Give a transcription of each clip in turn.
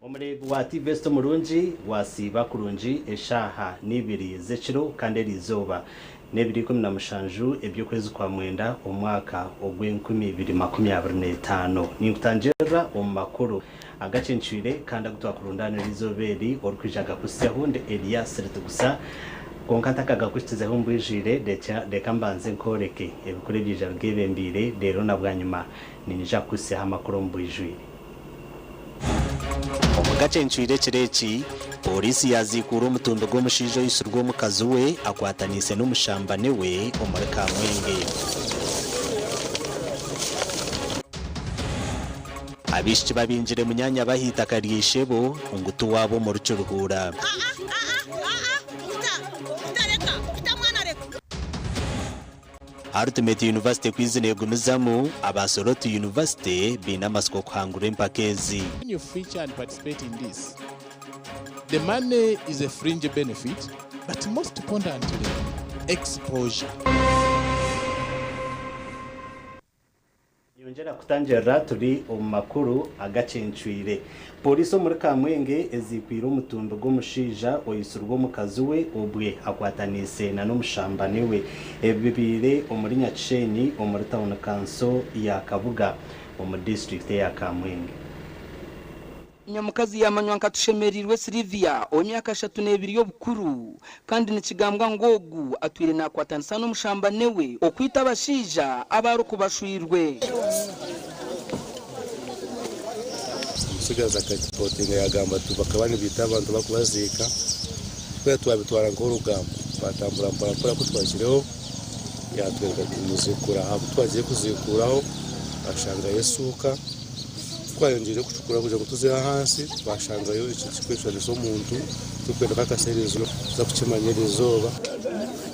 Omureebi wa TVEST omurungi wasiiba kurungi eshaaha n'ibiri z'ekiro kandi eriizooba n'ebiro 17 eby'okwezi kwa mwenda omwaka ogw'enkumi ibiri makumi abiri n'etaano. Ninkutangirira omu makuru agacencwire kandi agu twakurundaana eriizooba eri orikwija akakuhitsyaho ndi Elias Ritugusa. Kwonka ntakagakuhikizeho omu bwijwire reka mbanze nkworeke ebikuru ebiija bigeebembeire reero na bwanyima niinyija kukuhitsyaho amakuru omu bwijwire. Omu gacencwire ekiro eki, Pooriisi yaaziikuura omutumbi gw'omushaija oitsirwe omukazi we akwataniise n'omushambani we omuri Kamwenge. Abaishiki babingire munyaanyabo ah'eitaka rya ishebo ngu ti waabo omuri Kiruhura. Ultimate University ku eizina egumizamu, aba Soroti University baine amatsiko kuhangura empaka ezi. When you feature and participate in this, the money is a fringe benefit but most importantly, exposure. Nyongyera kutangirira turi omu makuru agacencwire. Pooriisi omuri Kamwenge eziikwire omutumbi gw'omushaija oitsirwe omukazi we obwe akwataniise na n'omushambani we. Ebi bibaire omuri Nyakishenyi omuri tauni kanso ya Kabuga omu disiturikiti eya Kamwenge. Nyamukazi yaamanywa nka Tushemereirwe Sylvia ow'emyaka 32 y'obukuru kandi nikigambwa ngu ogu atwire naakwatanisa n'omushambane we okwita abashaija abu arikuba ashwirwe. Omutsigazi akakipootinga yaagamba ati bakaba nibaita abantu barikubaziika, twena twabitwara nk'orugamba. Twatambura mporampora ku twahikireho yaatwereka kumuziikura. Ahu twagiire kuziikuraho twashangayo esuuka. Ku twayongyeire kucukura kugira ngu tuze ahansi, twashangayo ekintu kirikweshushanisa omuntu turikwenda kukakasa eriizooba tuza kukimanya eriizooba.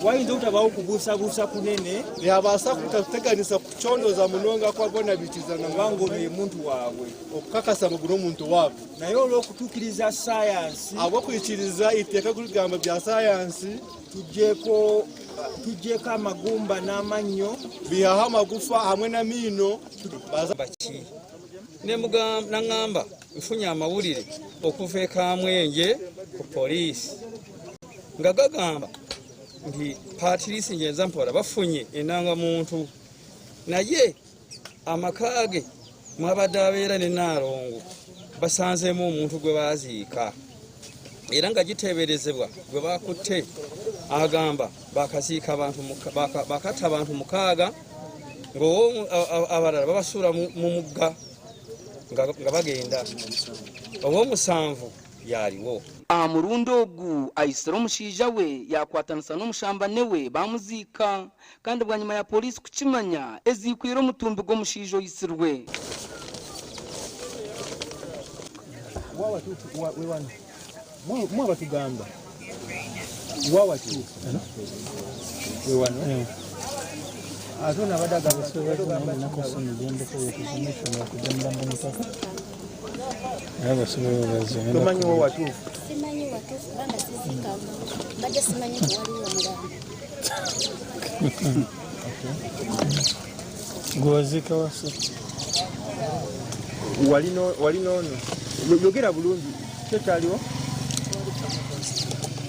Wayinza obutabaho kubuusabuusa kunene. Nihabaasa kutakuteganisa kucondooza munonga ku boona baikirizana ngu ono ye muntu waabwe. Okukakasa ngu ogu n'omuntu waabo. Naye olw'okutuukiriza saayansi. Ahabw'okwikiriza eiteeka eririkugamba ebya saayansi. Tuggyeko amagumba n'amannyo. Biihaho amagufa hamwe n'amaino. Baki? Nangamba nfunye amawulire okuva e Kamwengye ku poliisi nga gagamba nti Patrice Ngenzampora bafunye endangamuntu naye amaka ge mwabadde abeera ne Nnaalongo basanzeemu omuntu gwe baaziika era nga giteeberezebwa gwe bakutte agamba bakaziika abantu bakatta abantu mukaaga ng'abalala babasuula mu mugga nga bagenda ow'omusanvu yaliwo. Aha murundi ogu aitsire omushaija we yaakwatanisa n'omushambane we baamuziika kandi bwanyima ya pooriisi kukimanya eziikwire omutumbi gw'omushaija oitsirwe. Yogera bulungi ki ekyaliwo?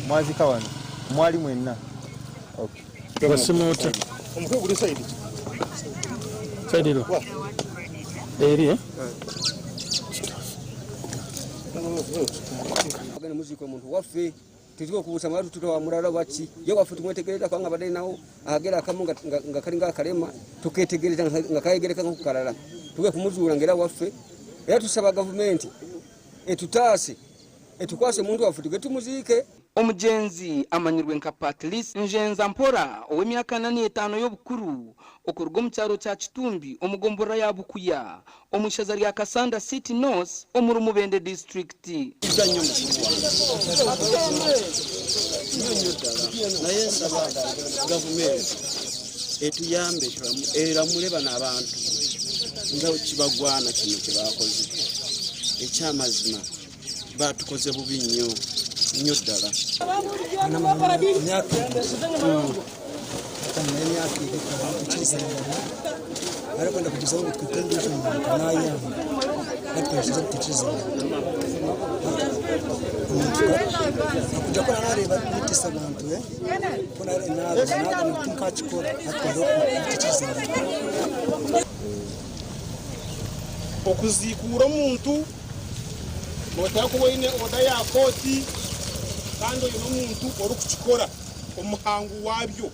Mwazika wano mwali mwenna? Wasiima otya? Side ero? Eri eh? Bagenda muziika omuntu waffe Titwe okubuusa mwatu tuta wa murara oba ki ye waffe tumwetegereza kubanga abadde alinawo akagere akamu nga kalinga akalema tuketegereza nga kayegereka nko kukalala tuge kumuzuula nga era waffe era tusaba gavumenti etutaase Etukwase omuntu waffe tuge tumuziike. Omugyenzi amanyirwe nka Patrice Njenza Mpora ow'emyaka 45 y'obukuru okuruga omu kyaro kya Kitumbi omu gomborora ya Bukuya omu ishaza rya Kassanda City North omuri Mubende disiturikiti. Kizza nnyo mukulu wange nnyo nnyo ddala, naye nsaba gavumenti etuyambe eramule bano abantu nga kibagwana kino kyebakoze. Ekyamazima batukoze bubi nnyo nnyo ddala. Okuziikuura omuntu nooteekwa kuba oine oda ya kooti kandi oine omuntu orikukikora omuhangu waabyo.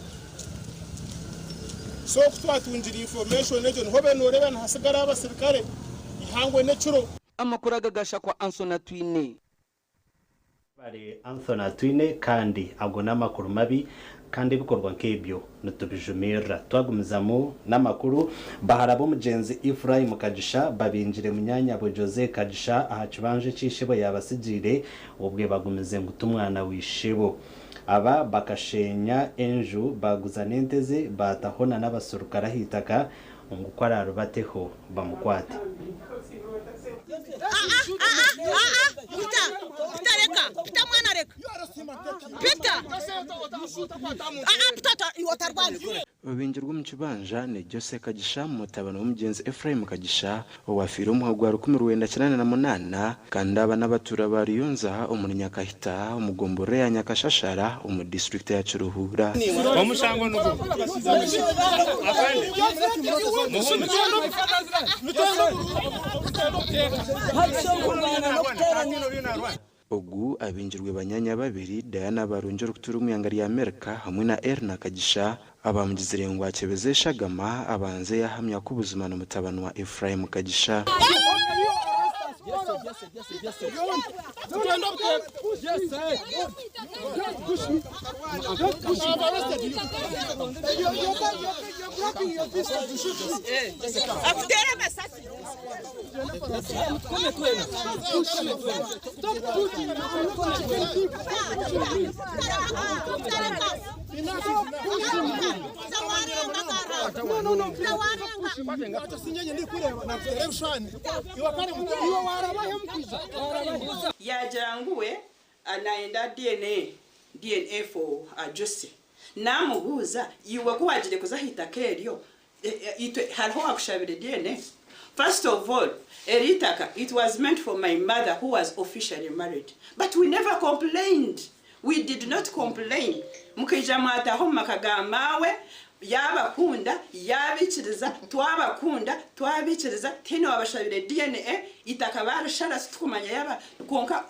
So ku twatungire information egyo niho obaire nooreeba nihasigaraho abasirikare eihangwe n'ekiro. Amakuru aga gashakwa Anthony Atwine. Webare Anthony Atwine kandi ago n'amakuru mabi kandi ebikorwa nk'ebyo nitubijumirira. Twagumizamu n'amakuru, bahara b'omugyenzi Ephraim Kagisha babingire munyaanyabo Jose Kagisha aha kibanja eki ishebo yaabatsigiire obwe bagumize ngu ti mwana w'ishebo. Aba bakasheenya enju baaguza n'ente ze baataho na n'abaserukare aha itaka ngu ku araarubateho bamukwate. Obingirwe omu kibanja ni Jose Kagisha mutabani w'omugyenzi Ephraim Kagisha owafiire omu mwaka gwa 1988 kandi aba n'abatuura ba Ruyonza omuri Nyakahita omu gomborora ya Nyakashashara omu disiturikiti ya Kiruhura. Omushango nugwo. Afande. Ogu abingirwe banyaanya babiri, Diana Barungi orikutuura omu ihanga rya Amerika hamwe na Erna Kagisha abaamugizire ngu akyebeze eshagama abanze yaahamya ku buzima ni mutabani wa Ephraim Kagisha. Yaagira ngu we nayenda DNA, DNA for Jose. Naamubuuza, iwe ku waagire kuza aha itaka eryo, itwe hariho owaakushabire DNA? First of all, eri itaka it was meant for my mother who was officially married but we never complained, we did not complain. Mukaija mwataaha omu maka ga maawe, yaabakunda, yaabaikiriza, twabakunda, twabaikiriza, tihaine owaabashabire DNA, itaka baarishara titukumanya yaaba kwonka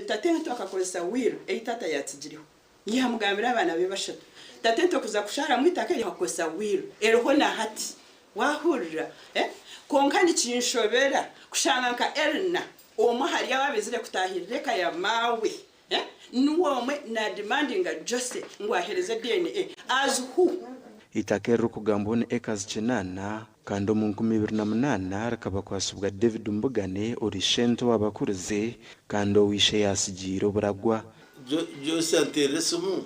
tatento akakoresa will ei taata yaatsigireho. Yaamugambira abaana be bashatu. Tatento kuza kusharamu eitaka eryo akakozesa will eriho na hati. Waahurira? Eh? Kwonka nikinshobera kushanga nka Erna omwe ahari abo abaizire kutaahirira eka ya maawe, eh, niwe omwe naademandinga Jose ngu aheereze DNA. As who? Eitaka eririkugambwaho ni acres kinaana kandi omu 2008 rikabakwasibwa David Mbugane ori ishento owabakurize kandi ou ishe yaatsigiire oburagwa. Joyce anteerera esimu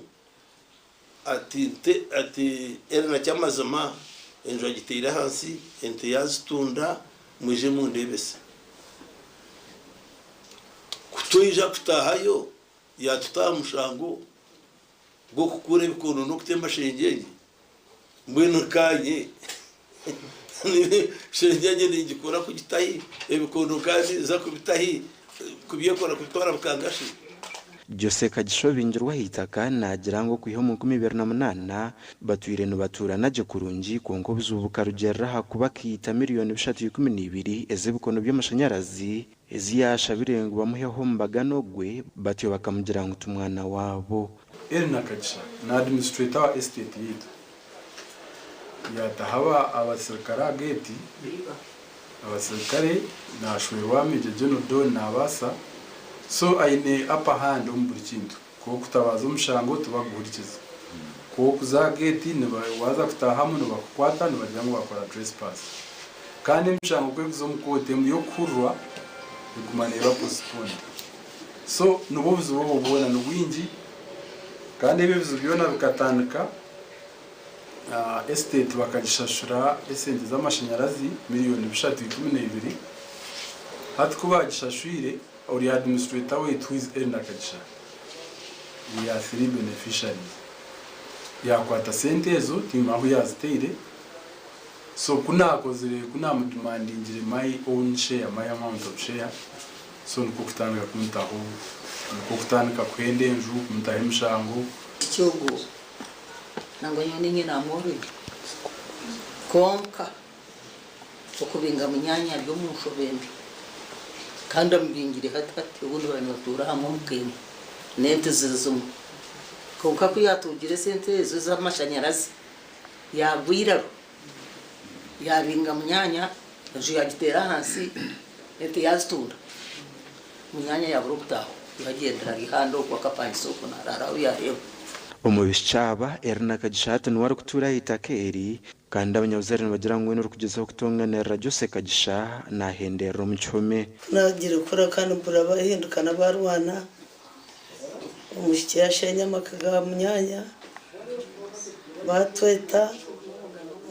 ati nte ati Erna kyamazima enju agiteire ahansi ente yazitunda mwije mundebese. Ku twija kutaahayo yatuta aha mushango gw'okukuura ebikondo n'okutema shengyengye mbwenu nkaanye shengyengye ningikura kugitahi ebikondo kandi nza kubitahi kubyekora kubitwara Bukangashi. Jose Kagisha obingirwe ah'eitaka naagira ngu okwiha omu 2008 batwire nibatuurana gye kurungi kwonka obuzibu bukarugiirira aha kuba akaita miriyoni bishatu ikumi n'ibiri ez'ebikono by'amashanyarazi ezi yaashabire ngu bamuheho omubagano gwe batyo bakamugira ngu ti mwana waabo. Erna Kagisha na administrator wa estate yaitu yataho abasirikare aha gate, abasirikare nashwerwa Major General Don Nabaasa. So aine upper hand omu buri kintu. Ku orikutabaza omushango tibakuguhurikiza. Ku orikuza aha geeti waaza kutaahamu nibakukwata nibagira ngu waakora trespass. Kandi emishango ku erikuza omu kooti emwe y'okuhurirwa eguma neeba postponed. So nibwo obuzibu obwo bwona ni bwingi kandi ebi ebizibu byona bikatandika estate bakagishashura esente z'amashanyarazi miriyoni bishatu ikumi n'eibiri. Hati ku baagishashwire Ori administrator waitu who is Elna Kagisha we are 3 beneficiaries yakwata sente ezo timanya ahu yaziteire so kunakozire kunamudimandingire my own share my amount of share so nikwo kutandika kumutaho nikwo kutandika kuhenda enju kumutaho emishango. Ekyogo nangwa nyowe ninye namworobi kwonka Okubinga munyaanya ari omu nshobe mbi, kandi amubingire hati hati, obundi baabaire nibatuura hamwe omu ka emwe, n'ente ziri zimwe. Kwonka ku yaatungire esente ezo ez'amashanyarazi, yaagwa eiraro, yaabinga munyaanya, enju yaagiteera ahansi, ente yaazitunda. Munyaanya yaabura obutaaho, yaagyendera ari handi okwo akapangisa okwo naaraara ahu yaareeba. Omu baishiki aba, Erina Kagisha hati niwe arikutuura aha itaka eri Kandi abanyabuzaare nibagira ngu weena orikugyezaho kutonganirira Jose Kagisha nahenderera omu kihome. Ku naagiire kukora kandi mpurira bahindukana barwana, omwishiki yaasheenya amaka ga munyaanya, baatweta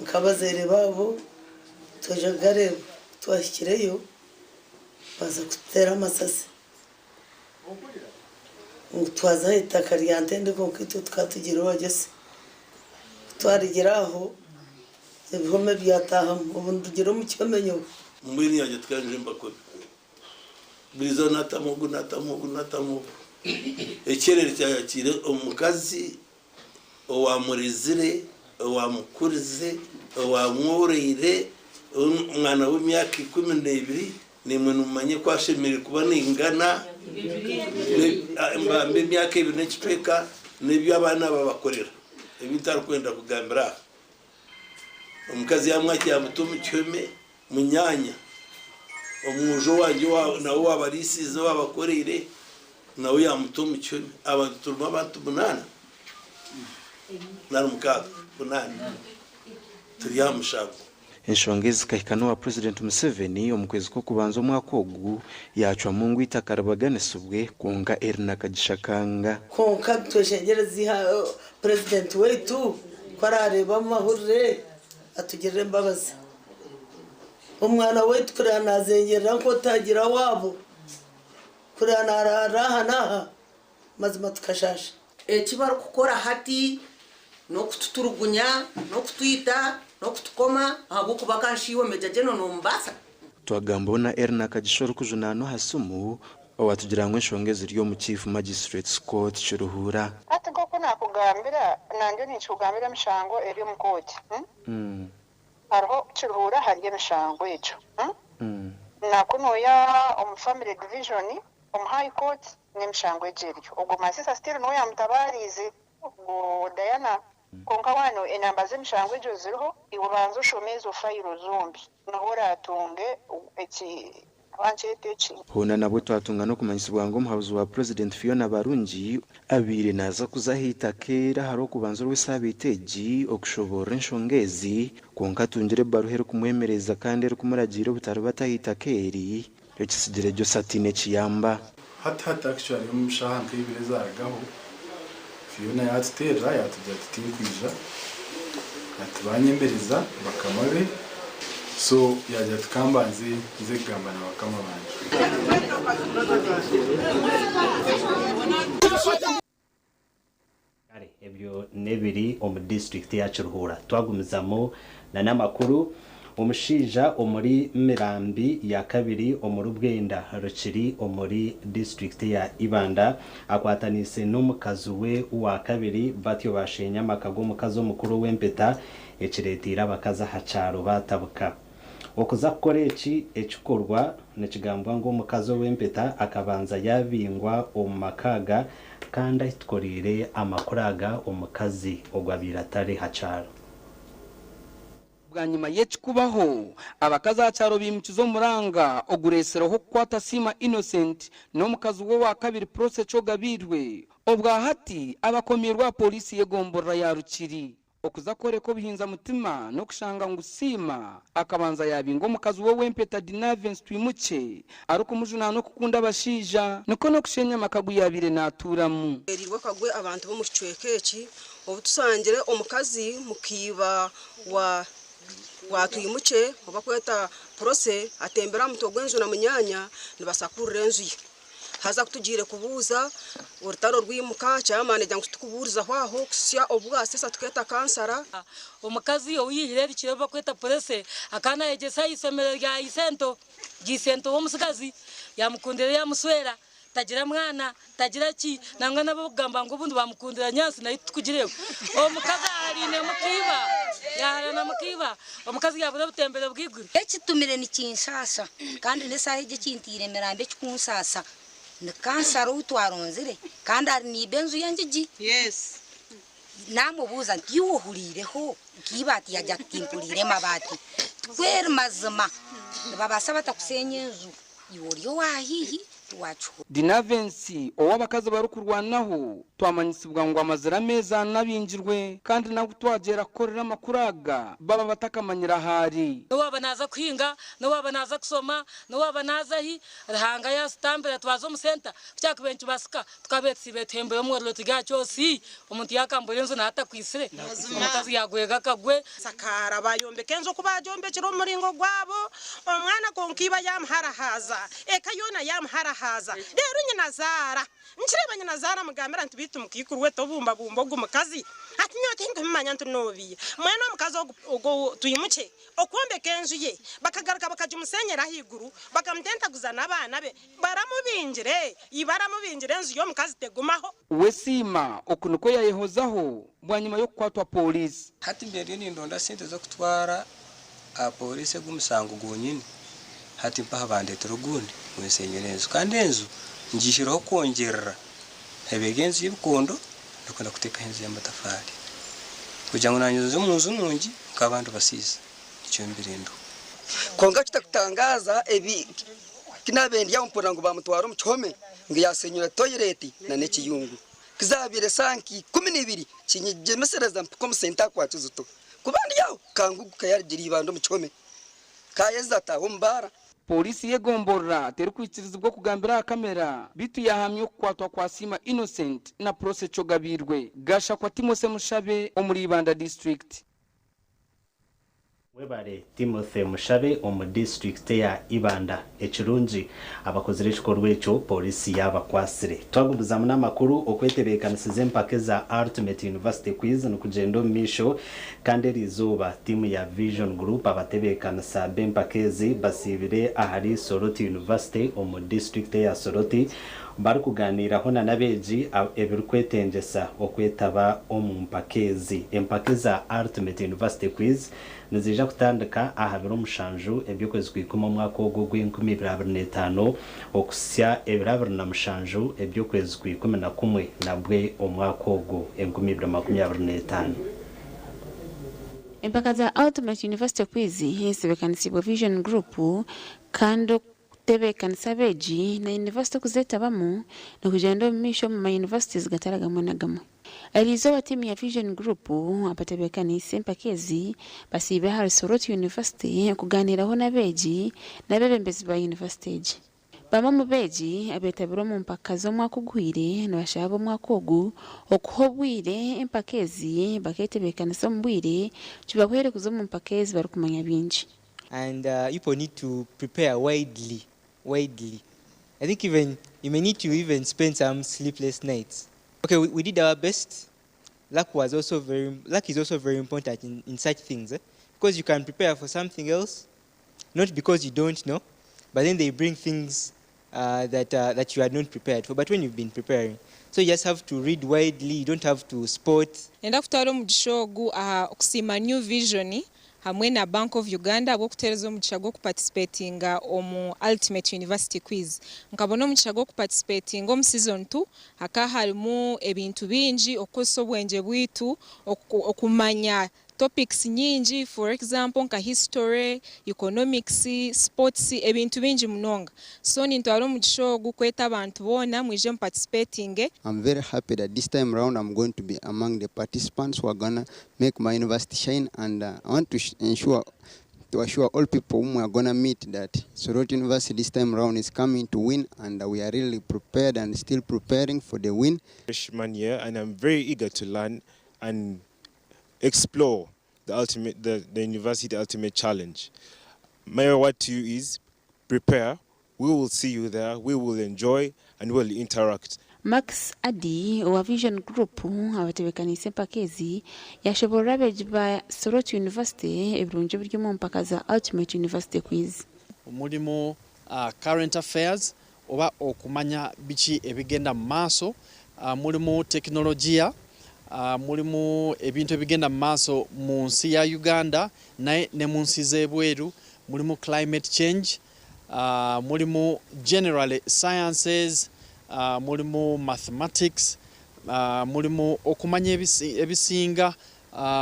nk'abazaire baabo twaija kugareeba. Ku twahikireyo baaza kututeera amasasi ngu twaza aha itaka rya Ntende kwonka itwe tukaba tugiire owa Jose. Ku twarigyire aho ebihome byataahamu obu ndugiire omu kihome nyowe. Mbwenu yaagira ati, Ka nje mbakome. Buriizooba naatamu ogu, naatamu ogu, naatamu ogu. Ekyerere kyayakiire omukazi owaamurizire, owaamukurize, owaamworoire, omwana w'emyaka 12, Naimwe nimumanya ku ashemereire kuba naingana mbambe emyaka ebiri n'ekicweka n'ebi abaana babakorera ebi ntarikwenda kugambira aha. Omukazi yaamwakira yaamuta omu kihome munyaanya omwojo wangye nawe owaabariisiize owaabakoreire nawe yaamuta omu kihome. Abantu turimu abantu munaana nari mukaaga munaana turi aha mushango. Enshonga ezi zikahika n'owa Purezidenti Museveni omu kwezi kw'okubanza omwaka ogu yaacwamu ngu eitaka ribaganisibwe kwonka Erina Kagisha akanga. Kwonka nitweshengyereza Purezidenti waitu ku araareebe amahurire atugirire embabazi. Omwana waitu kuriya naazengyerera nk'otagira waabo, kuriya naaraara aha n'aha. Mazima tukashaasha. Eki barikukora hati n'okututurugunya, n'okutwita, n'okutukoma ahabw'okuba ka nsha iwe Major General noomubaasa? Twagambaho na Erna Kagisha orikujunaanwa aha simu owatugira ngu enshonga eziri omu Chief Magistrates Court Kiruhura. Hati nk'oku naakugambira, nangye ninkikugambira emishango eri omu kooti. Hariho Kiruhura hariyo emishango egyo. Na kunuya omu family division Omu High Court n'emishango egyo eriyo. Ogwo Masisa still niwe yamutabaariize ogwo Diana. Kwonka wanu enamba z'emishango egyo ziriho, iwe banza oshome ezo fayiro zombi niho oraatunge eki bankyeeta eki. Hoona nabwo twatunga n'okumanyisibwa ngu omuhabuzi wa Purezidenti Fiona Barungi abaire naaza kuza ah'eitaka eri aharw'okubanza orw'esaabiiti egi okushoboorora enshonga ezi kwonka atungire ebaruha erikumwemereza kandi erikumuragiira obutaribata ah'eitaka eri. Ekitsigire Jose ataine kiyamba. Hati hati actually omu shaaha nka ibiri ezarugaho Fiona yatuteerera yatugira ati tinkwija ati banyemereza bakama be so yagira ati kambanze nze kugamba na bakama bangye. Kare ebyo n'ebiri omu disiturikiti ya Kiruhura. Twagumizamu na n'amakuru, omushaija omuri Mirambi ya kabiri omuri Bwenda Rukiri omuri disiturikiti ya Ibanda akwataniise n'omukazi we owa kabiri batyo bashenya amaka g'omukazi omukuru ow'empeta ekireteire abakazi aha kyaro batabuka. Okuza kukora eki ekikorwa, nikigambwa ngu omukazi ow'empeta akabanza yaabingwa omu maka aga kandi ahi tukoreire amakuru aga omukazi ogwo abaire atari ha kyaro. Bwanyima y'eki kubaho, abakazi aha kyaro baimukize omuranga ogureetsireho okukwata Siima Innocent n'omukazi we owa kabiri Prossy Kyogabiirwe, obwa hati abakomiirwe aha pooriisi y'egomborora ya Rukiri. Okuza kworeka obuhinza mutima n'okushanga ngu Siima akabanza yaabinga omukazi we ow'empeta Dinavence Twimukye arikumujunaana okukunda abashaija nikwo n'okusheenya amaka agu yaabaire naatuuramu. Erirwe akagwe abantu b'omu kicweka eki obu tushangire omukazi mukaiba wa wa Twimukye ou barikweta Prossy atembire aha mutwe gw'enju na munyaanya nibasakurira enju ye. Haza ku tugiire kubuuza, orutaro rwimuka, chairman agira ngu titukubuurizaho aho kuhitsya obu bwasesa tukeeta kansara. Omukazi ou yaihire erikire ou barikweta Prossy akaba naayegyesa aha ishomero rya Isento, rya Isento w'omutsigazi, yaamukundira yaamuswera. Tagira mwana, tagira ki, nangwa n'ab'okugamba ngu obundi baamukundira nyansi nayo titukugireeba. Omukazi aharaine mukaiba, yaaharana mukaiba, omukazi yaabura obutembero bw'eiguru. Ekitumire nikinshaasha kandi n'eshaaha egi ekinteire emirambo ekikunsaasa ni kansara ou twaronzire kandi ari naiba enju y'engigi. Naamubuuza nti, Iwe ohuriireho nk'eibaati yaagira ati, Timpuriire mabaati. Tikweri mazima nibabaasa bata kusheenya enju? Iwe ori owa haihi tiwaakihurira. Dinavensi ou abakazi barikurwanaho twamanyisibwa ngu amazire ameezi ana abingirwe kandi n'ahu twagyera kukorera amakuru aga baba batakamanyire ahu ari. N'owaaba naaza kuhinga, n'owaaba naaza kushoma, n'owaaba naaza hi, Ruhanga yaatutambira twaza omu senta, ku kyakubaire nikibaasika tukabaire tusiibaire tuhembire omuriro turi aha kyosi, omuntu yaakambura enju naaba atakwaitsire, omukazi yaagwega akagwe. Sakaara baayombeka enju oku baagyombekire omu muringo gwabo, omwana kwonka iba yaamuharahaaza, eka yoona yaamuharahaaza. Reero nyinazaara, nkireeba nyinazaara amugambira nti, Beitu mukaikuru we tobumbabumba ogu mukazi? Ati, Nyowe tindikubimanya nti noobiiha. Mbwenu omukazi ogu ogu twimukye okwombeka enju ye, bakagaruka bakagimusenyera ahaiguru, bakamutentaguza n'abaana be, baramubingire, iba aramubingire enju y'omukazi tegumaho. We Siima oku nikwo yayehozaho bwanyima y'okukwatwa pooriisi. Hati mbaire ndiyo nindonda sente z'okutwara aha pooriisi ogu omusango gwonyini, hati mpaho bandeetera ogundi ngu nsenyere enju kandi enju ngiihireho kwongyerera ebaire eri enju y'ebikondo ndikwenda kuteekaho enju y'amatafaari kugira ngu naanye nze omu nju nungi nk'abandi basiisa nikyo mbaire ndiho. Kwonka kitakutangaaza ebi ki naabaire ndi aho mpurira ngu baamutwara omu kihome ngu yaasenyura toyireti n'ekiyungu. Ku zaabaire saaha nka 12 kinyegyemesereza mpika omu senta kwa Kizito. Kuba ndi aho, Kangugu ka yaarugire Ibanda omu kihome kaayeza ataaha omu baara. Pooriisi y'egomborora terikwikirizibwa okugambira aha kamera beitu yaahamya okukwatwa kwa Asiima Innocent na Prossy Kyogabiirwe. Gashakwa Timothy Mushabe omuri Ibanda disiturikiti. Webare Timothy Mushabe omu disiturikiti eya Ibanda. Ekirungi abakozire ekikorwa ekyo pooriisi yaabakwasire. Twagumizamu n'amakuru, okwetebeekanisiza empaka eza Ultimate University Quiz nikugyenda omu maisho kandi eriizooba tiimu ya Vision Group abatebeekanisa b'empaka ezi basiibire ahari Soroti University omu disiturikiti eya Soroti barikuganiiraho na n'abeegi ebirikwetengyesa okwetaba omu mpaka ezi. Empaka eza Ultimate University Quiz niziija kutandika aha biro mushanju eby'okwezi kwa ikumi omwaka ogu ogw'enkumi ibiri abiri n'etaano okuhitsya ebiro 27 eby'okwezi kwa 11 nabwe omwaka ogu 2025. Empaka za Ultimate University Quiz zitebeekanisiibwe Vision Group kandi okutebeekanisa abeegi na yunivasite okuzeetabamu nikugyenda omu maisho omu ma universities gatari gamwe na gamwe. Eriizooba tiimu ya Vision Group abatebeekaniise empaka ezi basiibe ahari Soroti University kugaaniiraho n'abeegi n'abeebembezi ba yunivasite egi. Bamwe omu beegi abeetabire omu mpaka z'omwaka oguhweire nibashaba ab'omwaka ogu okuha obwire empaka ezi bakeetebeekanisa omu bwire kibahwere kuza omu mpaka ezi barikumanya bingi. And people need to prepare widely, widely. I think even you may need to even spend some sleepless nights. Okay, we did our best. Luck was also very, luck is also very important in such things, eh? Because you can prepare for something else, not because you don't know, but then they bring things that you had not prepared for, but when you've been preparing. So you just have to read widely, you don't have to spot. Nenda kutwara omugisha ogu aha kusiima New Vision hamwe na Bank of Uganda ahabw'okutuheereza omugisha gw'okuparticipatinga omu Ultimate University Quiz. Nkabona omugisha gw'okuparticipatinga omu season 2, hakaba harimu ebintu bingi, okukozesa obwengye bwaitu, okumanya. Topics nyingi for example nka history, economics, sports ebintu bingi munonga. So nintwara omugisha ogu kweta abantu boona mwije mu participatinge. I'm very happy that this time round I'm going to be among the participants who are gonna make my university shine, and I want to ensure to assure all people whom we are gonna meet that Soroti University this time round is coming to win, and we are really prepared and still preparing for the win. Freshman year, and I'm very eager to learn and explore the university ultimate challenge. My word to you is prepare. We will see you there, we will enjoy and we'll interact. Max Addy owa Vision Group abatebeekaniise empaka ezi yaashoboorora abeegi ba Soroti University ebirungi ebiri omu mpaka za Ultimate University Quiz. Mulimu current affairs oba okumanya biki ebigenda mu maaso, mulimu tekinologiya, mulimu ebintu ebigenda mu maaso mu nsi ya Uganda naye ne mu nsi z'ebweru, mulimu climate change, mulimu generally sciences, mulimu mathematics, mulimu okumanya ebisinga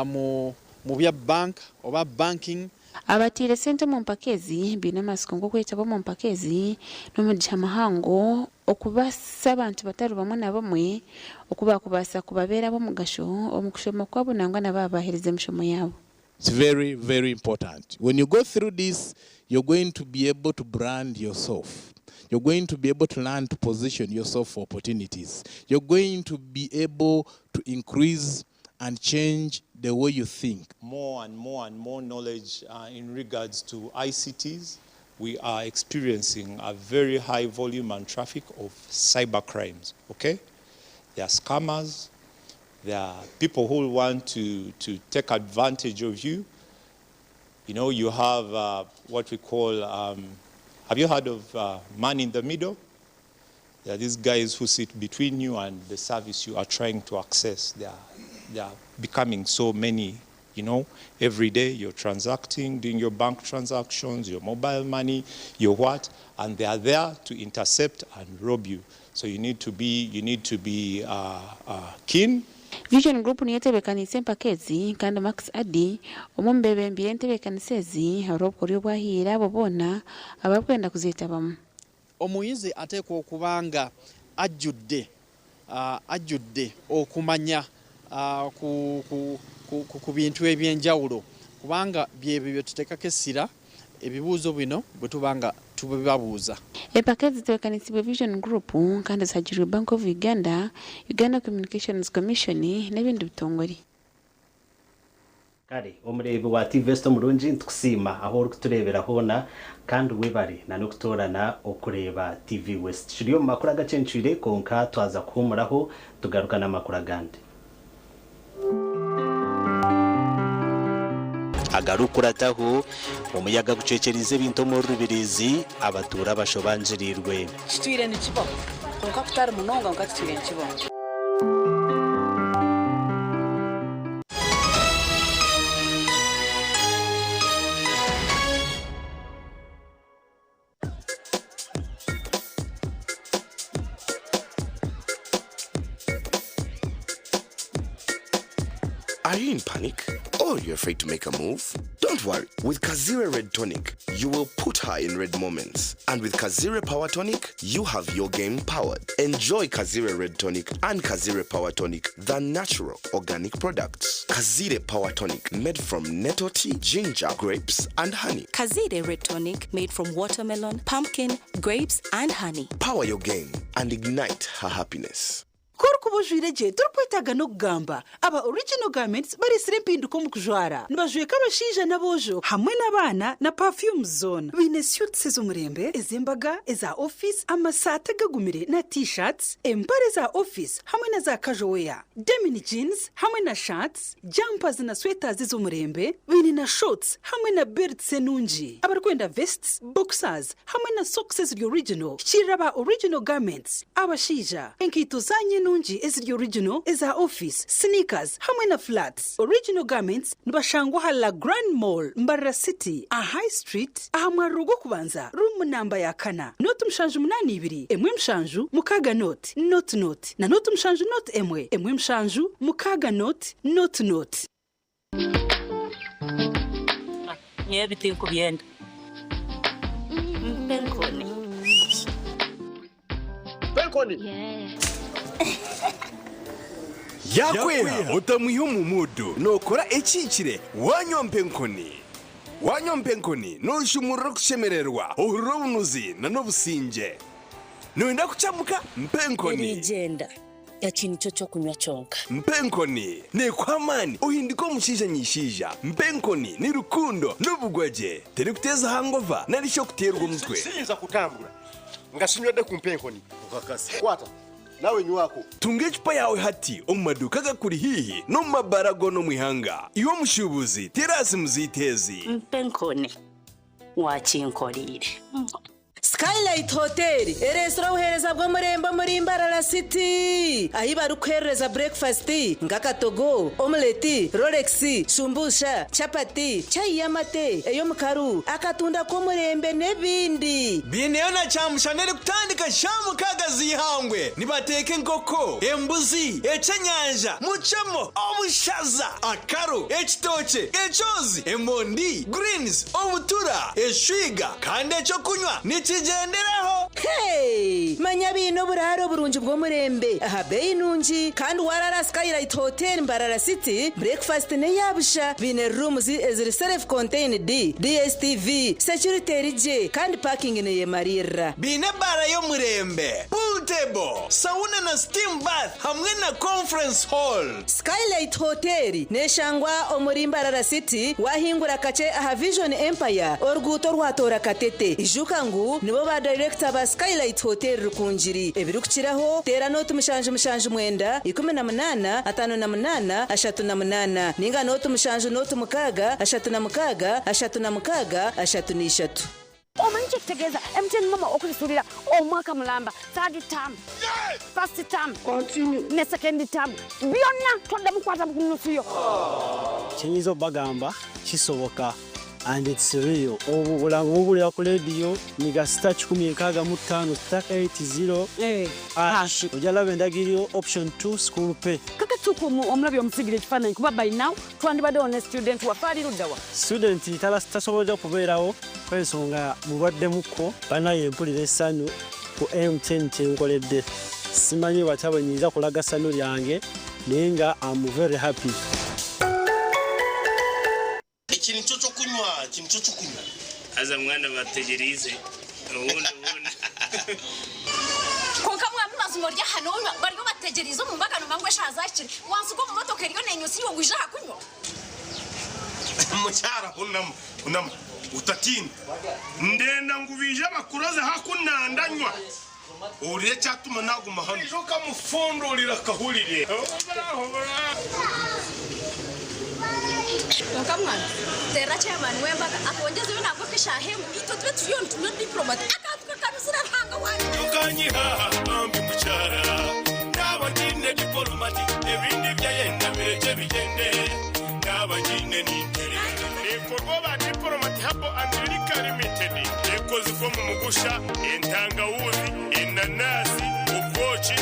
mu bya bank oba banking. Abataire sente omu mpaka ezi baine amatsiko g'okwetaba omu mpaka ezi n'omugisha muhango okubaasisa abantu batari bamwe na bamwe oku baakubaasa kubabeera ab'omugasho omu kushoma kwabo nangwa na baaba baaherize emishomo yaabo. It's very, very important. When you go through this, you're going to be able to brand yourself. You're going to be able to learn to position yourself for opportunities. You're going to be able to increase and change the way you think. More and more and more knowledge in regards to ICTs. We are experiencing a very high volume and traffic of cyber crimes, okay? There are scammers, there are people who want to take advantage of you. You know, you have what we call, have you heard of man in the middle? There are these guys who sit between you and the service you are trying to access. They are becoming so many, you know. Every day you're transacting, doing your bank transactions, your mobile money, your what, and they are there to intercept and rob you. So you need to be keen. Vision Group niyo etebeekaniise empaka ezi kandi Max Addy omwe omu beebembire entebeekanisa ezi hariho obukoryo obwahiire abo boona abarikwenda kuzeetabamu. Omuyizi ateekwa okuba nga ajjudde okumanya ku bintu ebyenjawulo kubanga byebyo bye tuteekako essira ebibuuzo bino bwe tuba nga tubibabuuza. Empaka ezi zitebeekanisibwe Vision Group kandi zihagirwe Bank of Uganda, Uganda Communications Commission n'ebindi bitongore. Kare omureebi wa TV West omurungi nitukusiima aho orikutureebera hoona kandi webare na n'okutoorana okureeba TV West. Turi omu makuru agacencwire kwonka twaza kuhuumuraho tugaruka n'amakuru agandi. Agarukurataho omuyaga gucwekerize ebintu omu Rubirizi abatuura bashobangirirwe. Kitwire nikibaho kwonka kutari munonga kwonka kitwire nikibaho. Are you in panic or you're afraid to make a move? Don't worry. With Kazire Red Tonic, you will put her in red moments. And with Kazire Power Tonic, you have your game powered. Enjoy Kazire Red Tonic and Kazire Power Tonic, the natural organic products. Kazire Power Tonic, made from nettle tea, ginger, grapes, and honey. Kazire Red Tonic, made from watermelon, pumpkin, grapes, and honey. Power your game and ignite her happiness. Kuri bujwire gye turikwetaaga n'okugamba aba Original Garments bareetsire empinduka omu kujwara nibajweka abashaija n'aboojo hamwe n'abaana na perfume zoona baine suits ez'omurembe ez'embaga eza office amasaati agagumire na t-shirts empare za office hamwe na za casual wear denim jeans hamwe na shirts jumpers na sweaters ez'omurembe baine na shorts hamwe na belts enungi abarikwenda vests boxers hamwe na socks eziri original kirira aba Original Garments abashaija enkaito zanyu enungi eziri original eza office sneakers hamwe na flats. Original Garments nibashangwa aha La Grand Mall Mbarara City aha High Street aha mwariro gw'okubanza room namba ya 4 078 1 7 6 0 0 na 07 0 1 1 7 6 0 0. Nyowe ebi tinkubyenda. Mpa enkoni. Mpa enkoni. Yakweha otamwiha omu muudu nookora ekihikire waanywa mpa enkoni. Waanywa mpa enkoni nooshumurura okushemererwa, ohurira obunuzi n'obusingye. Nooyenda kukyamuka? Mpa enkoni. Eriigyenda. Eki nikyo ky'okunywa kyonka. Mpa enkoni. Neekuha amaani ohinduke omushaija nyaishaija. Mpa enkoni ni rukundo n'obugwagye. Terikuteeza hangova nari shi okuteerwa omutwe. Siyinza kutambura nga sinywedde ku mpa enkoni. Okakasa. Kwata nawe nywako. Tunga ecupa yaawe hati omu maduuka agakuri haihi n'omu mabaara goona omu ihanga. Iwe omushuubuzi, teera aha simu zaitu ezi. Mpa enkoni. Waakinkoreire. Skylight Hotel ereetsire obuheereza bw'omurembe omuri Mbarara City ahi barikuheerereza burekifasiti nk'akatogo, omuleti, rolex, shumbusha, chapati, chai y'amate, ey'omukaru, akatunda k'omurembe n'ebindi. Baineyo na kyamushana erikutandika shaaha mukaaga z'eihangwe. Nibateeka enkoko, embuzi, eky'enyanja, mucemo, obushaza, akaru, ekitookye, ekyozi, emondi, greens, obutura, eshwiga kandi eky'okunywa nikigyenderaho. Hey! Manya baine oburaaro burungi bw'omurembe aha beeyi nungi kandi waaraara Skylight Hotel Mbarara City, breakfast n'eya busha. Baine rooms eziri self contained, DSTV, security eri gye kandi parking neyemariirira. Baine ebaara y'omurembe, pool table, sauna na steam bath hamwe na conference hall. Skylight Hotel neshangwa omuri Mbarara City wahingura kakye aha Vision Empire oruguuto orwatoora Katete. Ijuka ngu nibo ba dayirekita ba Skylight Hotel Rukungiri. Ebirikukiraho teera nooti 779 18 58 38 ninga nooti 7 nooti 6 36 36 33. Omanyi kyekitegeeza MTN Momo okusasulira omwaka mulamba third term, first term, ne second term byonna toddamu kukwata ku nusu yo. Kyenyinza okubagamba kisoboka and it's real. Obwo obulango mubuwulira ku leediyo nyiga star 165 star 80 hash ojja laba endagiriro option 2 school pay. Kakatuuka omulabi omusigira ekifaananyi kuba by now twandibaddewo ne student waffe ali ludda wa? Student tasobodde kubeerawo olw'ensonga mulwaddemukko. Banaye mpulira essanyu ku MTN kyenkoledde. Simanyi batya bwe nyinza kulaga ssanyu lyange naye nga am very happy. Eki nikyo ky'okunywa, eki nikyo ky'okunywa. Haza mwana bategyereize obundi obundi. Kwonka mwami mazima ori aha nonywa bariyo bategyereize omu mbaga nomanya ngu eshaaha zahikire wansiga omu motoka eriyo nenywa iwe ngu ija aha kunywa. Mukyara hunama, hunama otatiina. Ndenda ngu baije bakuroze haku nandanywa. Ohurire ekyatuma naguma hanu. Ija okamufundurira akahurire. Kwonka mwana teerera chairman w'embaga atwongyezeyo nabwo nk'eshaaha emwe itwe tube turiyo nitunywa diplomat akantu kakanuzire Ruhanga wangye. Tokanyiha bambi mukyara Naaba ngiine dipolomati Ebindi byayenda birekye bigyende Naaba ngiine ninterera Neekorwa ba Diplomat Herbal and Liquor Limited Ekozirwe omu mugusha, entangawuzi, enanasi, obwoki,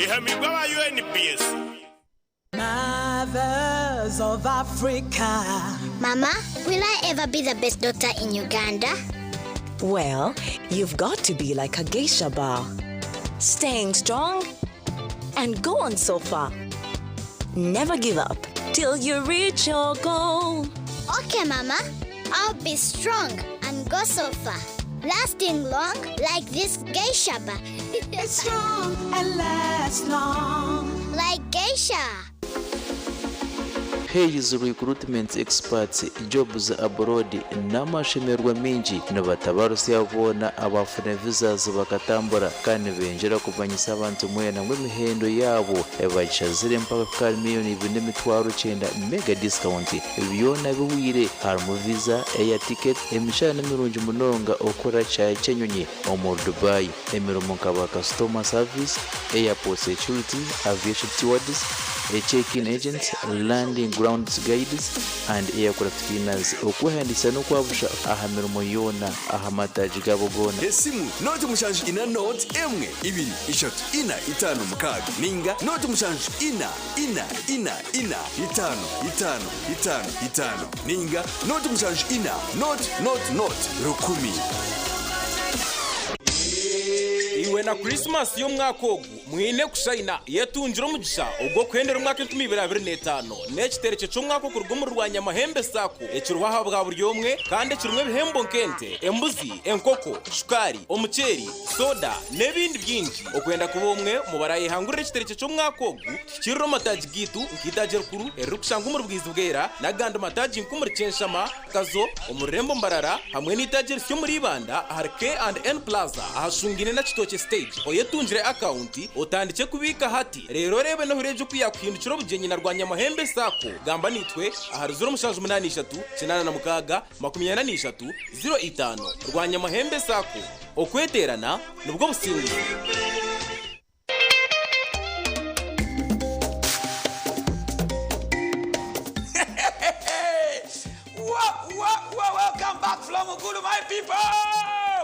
ehamibwe aba UNBS. Mothers of Africa. Mama, will I ever be the best doctor in Uganda? Well, you've got to be like a geisha bar. Staying strong and go on so far. Never give up till you reach your goal. Okay, Mama. I'll be strong and go so far. Lasting long like this geisha bar. Strong and last long. Like geisha. Hayes Recruitment Experts Jobs Abroad n'amashemererwa maingi nibatabarusya boona abaafuna visas bakatambura kandi nibengyera kumanyisa abantu mwena ngu emihendo yaabo bagishazire mpaka kuhika ahari miriyoni ibiri n'emitwaro kyenda mega discount byona bihwire harimu visa, air ticket, emishara nimirungi munonga okukora kishaayi ky'enyonyi omuri Dubai emirimo nka ba customer service, airport security, aviation stewards. Check-in agents, landing grounds guides and aircraft cleaners. Okwehandiikisa n'okwabusha aha mirimo yoona aha mataagi gaabo goona. Esimu, nooti mushanju ina nooti emwe ibiri ishatu ina itaano mukaaga ninga nooti mushanju ina ina ina ina itaano itaano itaano itaano ninga nooti mushanju ina nooti nooti nooti rukumi. Iwe na Krisimasi y'omwaka ogu mwine kushayina. Yetungire omugisha ogw'okuhendera omwaka 2025 n'ekiterekye ky'omwaka okuruga omuri Rwanyamahembe Sacco ekiriho aha bwa buri omwe kandi ekirimu ebihembo nk'ente, embuzi, enkoko, shukaari, omuceeri, soda n'ebindi bingi. Okwenda kuba omwe omu barayehangurira ekiterekye ky'omwaka ogu, tuhikirire omu mataagi gaitu nk'eitaagi erikuru eririkushangwa omuri Bwizibwera n'agandi mataagi nk'omuri Kyenshama, Kazo, omu rurembo Mbarara hamwe n'eitaagi erisya omuri Ibanda ahari K and N Plaza ahashungaine na Kitookye Stage. Oyetungire akawunti otandikye kubiika hati reero oreebe n'ohuri egyo ku yaakuhindukira obugyenyi na Rwanyamahembe Sacco. Gamba naitwe ahari 0783 86 43 05. Rwanyamahembe Sacco, okweteerana nibwo businguzi. Welcome back from Gulu, my people.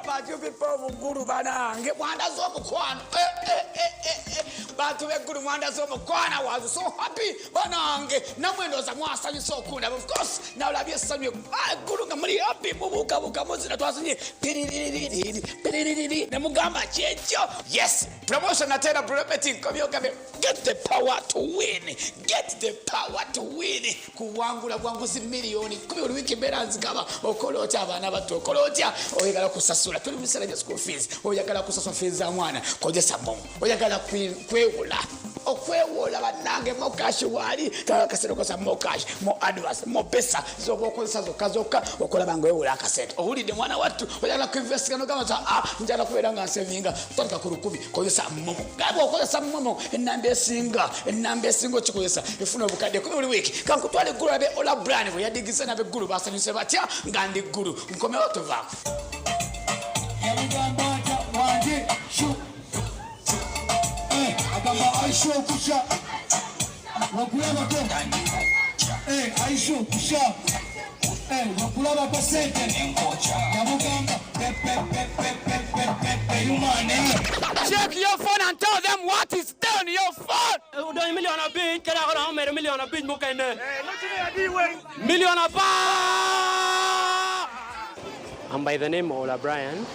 But you people of Gulu banange mwandaze omukwano. Eh, eh, eh, eh, eh. Bantu b'eggulu mwandaze omukwano. I was so happy banange. Namwe ndowooza mwasanyuse okundaba. Of course, nalabye essanyu eggulu nga muli happy mubuukabuuka muzina twazinye piriririri piriririri ne mugamba kyekyo. Yes, promotion ate era Prometi nkomyogambe get the power to win. Get the power to win. Kuwangula bwanguzi miliyoni 10 buli wiiki mbeera nzigaba. Okola otya abaana bato? Okola otya? Oyagala kusasula. Tuli mu biseera bya school fees. Oyagala kusasula fees za mwana. Kozesa momo. Oyagala kwewola. Okwewola bannange MoKash waali. Twala akasente okozesa MoKash, mo advance, mo pesa z'oba okozesa zokka zokka okulaba nga weewola akasente. Owulidde mwana wattu, oyagala kuinvestinga n'ogamba nti, ah, njagala kubeera nga nsevinga. Tandika ku 1000, kozesa momo. Nga bw'okozesa momo, ennamba esinga okikozesa efuna obukadde 10 buli wiiki. Kankutwale eggulu olabe Ola Brian bwe yadigise n'ab'eggulu basanyuse batya nga ndi ggulu. Nkomewo tovaako. Yamugamba atya wanje shu agamba Aisha okusha wakulabako Aisha okusha wakulabako sente yamugamba pepepepepepepe yumane. Check your phone and tell them what is there on your phone. Udonyi milion abich kata koro omedo milion abich mokene. Milion apar. I'm by the name of Ola Brian.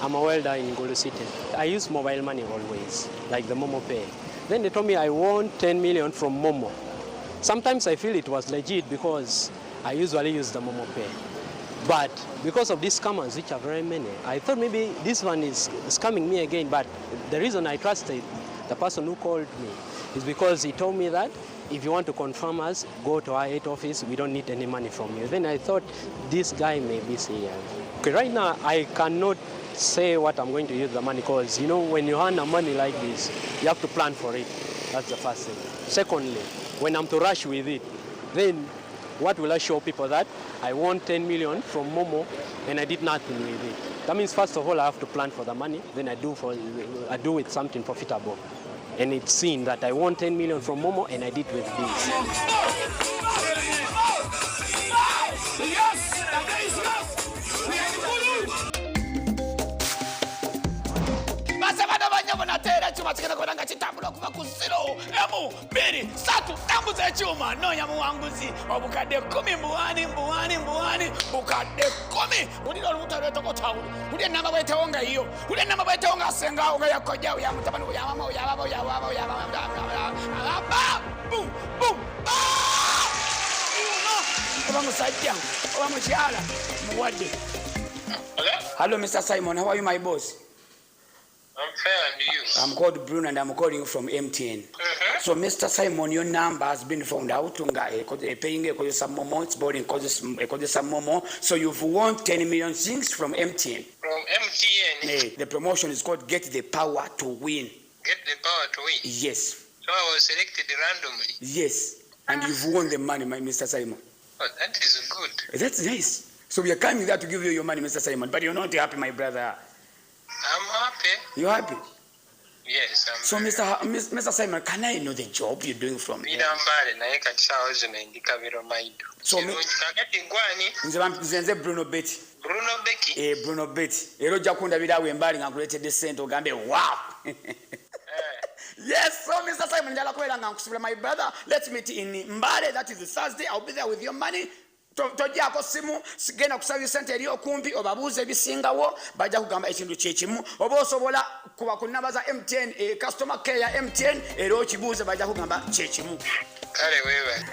I'm a welder in Gulu City. I use mobile money always, like the Momo Pay. Then they told me I won 10 million from Momo. Sometimes I feel it was legit because I usually use the Momo Pay. But because of these scammers, which are very many, I thought maybe this one is scamming me again. But the reason I trusted the person who called me is because he told me that if you want to confirm us, go to our head office. We don't need any money from you. Then I thought this guy may be serious. Okay, right now, I cannot say what I'm going to use the money because, when you earn a money like this, you have to plan for it. That's the first thing. Secondly, when I'm to rush with it, then what will I show people that I won 10 million from Momo and I did nothing with it? That means, first of all, I have to plan for the money. Then I do with something profitable. And it's seen that I won 10 million from Momo and I did with this. Yes, that is yes. We are the Basebana banyabo nateera ekyuma kigenda kubeera nga kitambula okuva ku 0 emu bbiri ssatu tambuza ekyuma noonya muwanguzi obukadde 10 mbuwani mbuwani mbuwani bukadde 10 wulira olubuto lwetokota wulira enamba bwetewo nga yiyo wulira enamba bwetewo nga asengawo nga yakojjawo ya mutabani we ya mama we ya baba we ya baba we ya baba bum bum oba musajja oba mukyala muwadde. Hello, Mr. Simon. How are you, my boss? I'm fair, and you? I'm called Bruno and I'm calling you from MTN. So, Mr. Simon, your number has been found out. Nga paying ekozesa Momo, it's boarding ekozesa Momo. So you've won 10 million things from MTN. From MTN? The promotion is called Get the Power to Win. Get the Power to Win? Yes. So I was selected randomly? Yes. And you've won the money, my Mr. Simon. Oh, that is good. That's nice. So we are coming there to give you your money, Mr. Simon. But you're not happy, my brother. I'm happy. You happy? Yes, I'm So Mr. Ha- Mr. Simon, can I know the job you're doing from there? Mbeera Mbale naye kati saawa zino ndi Kabiro Maido. So me- Kirungi kakati gwani? Nze bamp- nze nze Bruno Betty. Bruno Becky? Eh, Bruno Betty. Era ojja kundabira awo embaali nga nkuleetedde ssente ogambe wow. Yes, so Mr. Simon njala kubeera nga nkusubira my brother. Let's meet in Mbale, that is Thursday. I'll be there with your money. Tojjaako simu, genda ku service center eri okumpi obabuuze ebisingawo, bajja kugamba ekintu kyekimu. Oba osobola kuba ku nnamba za MTN, customer care ya MTN, era okibuuze bajja kugamba kyekimu. Kale weebale.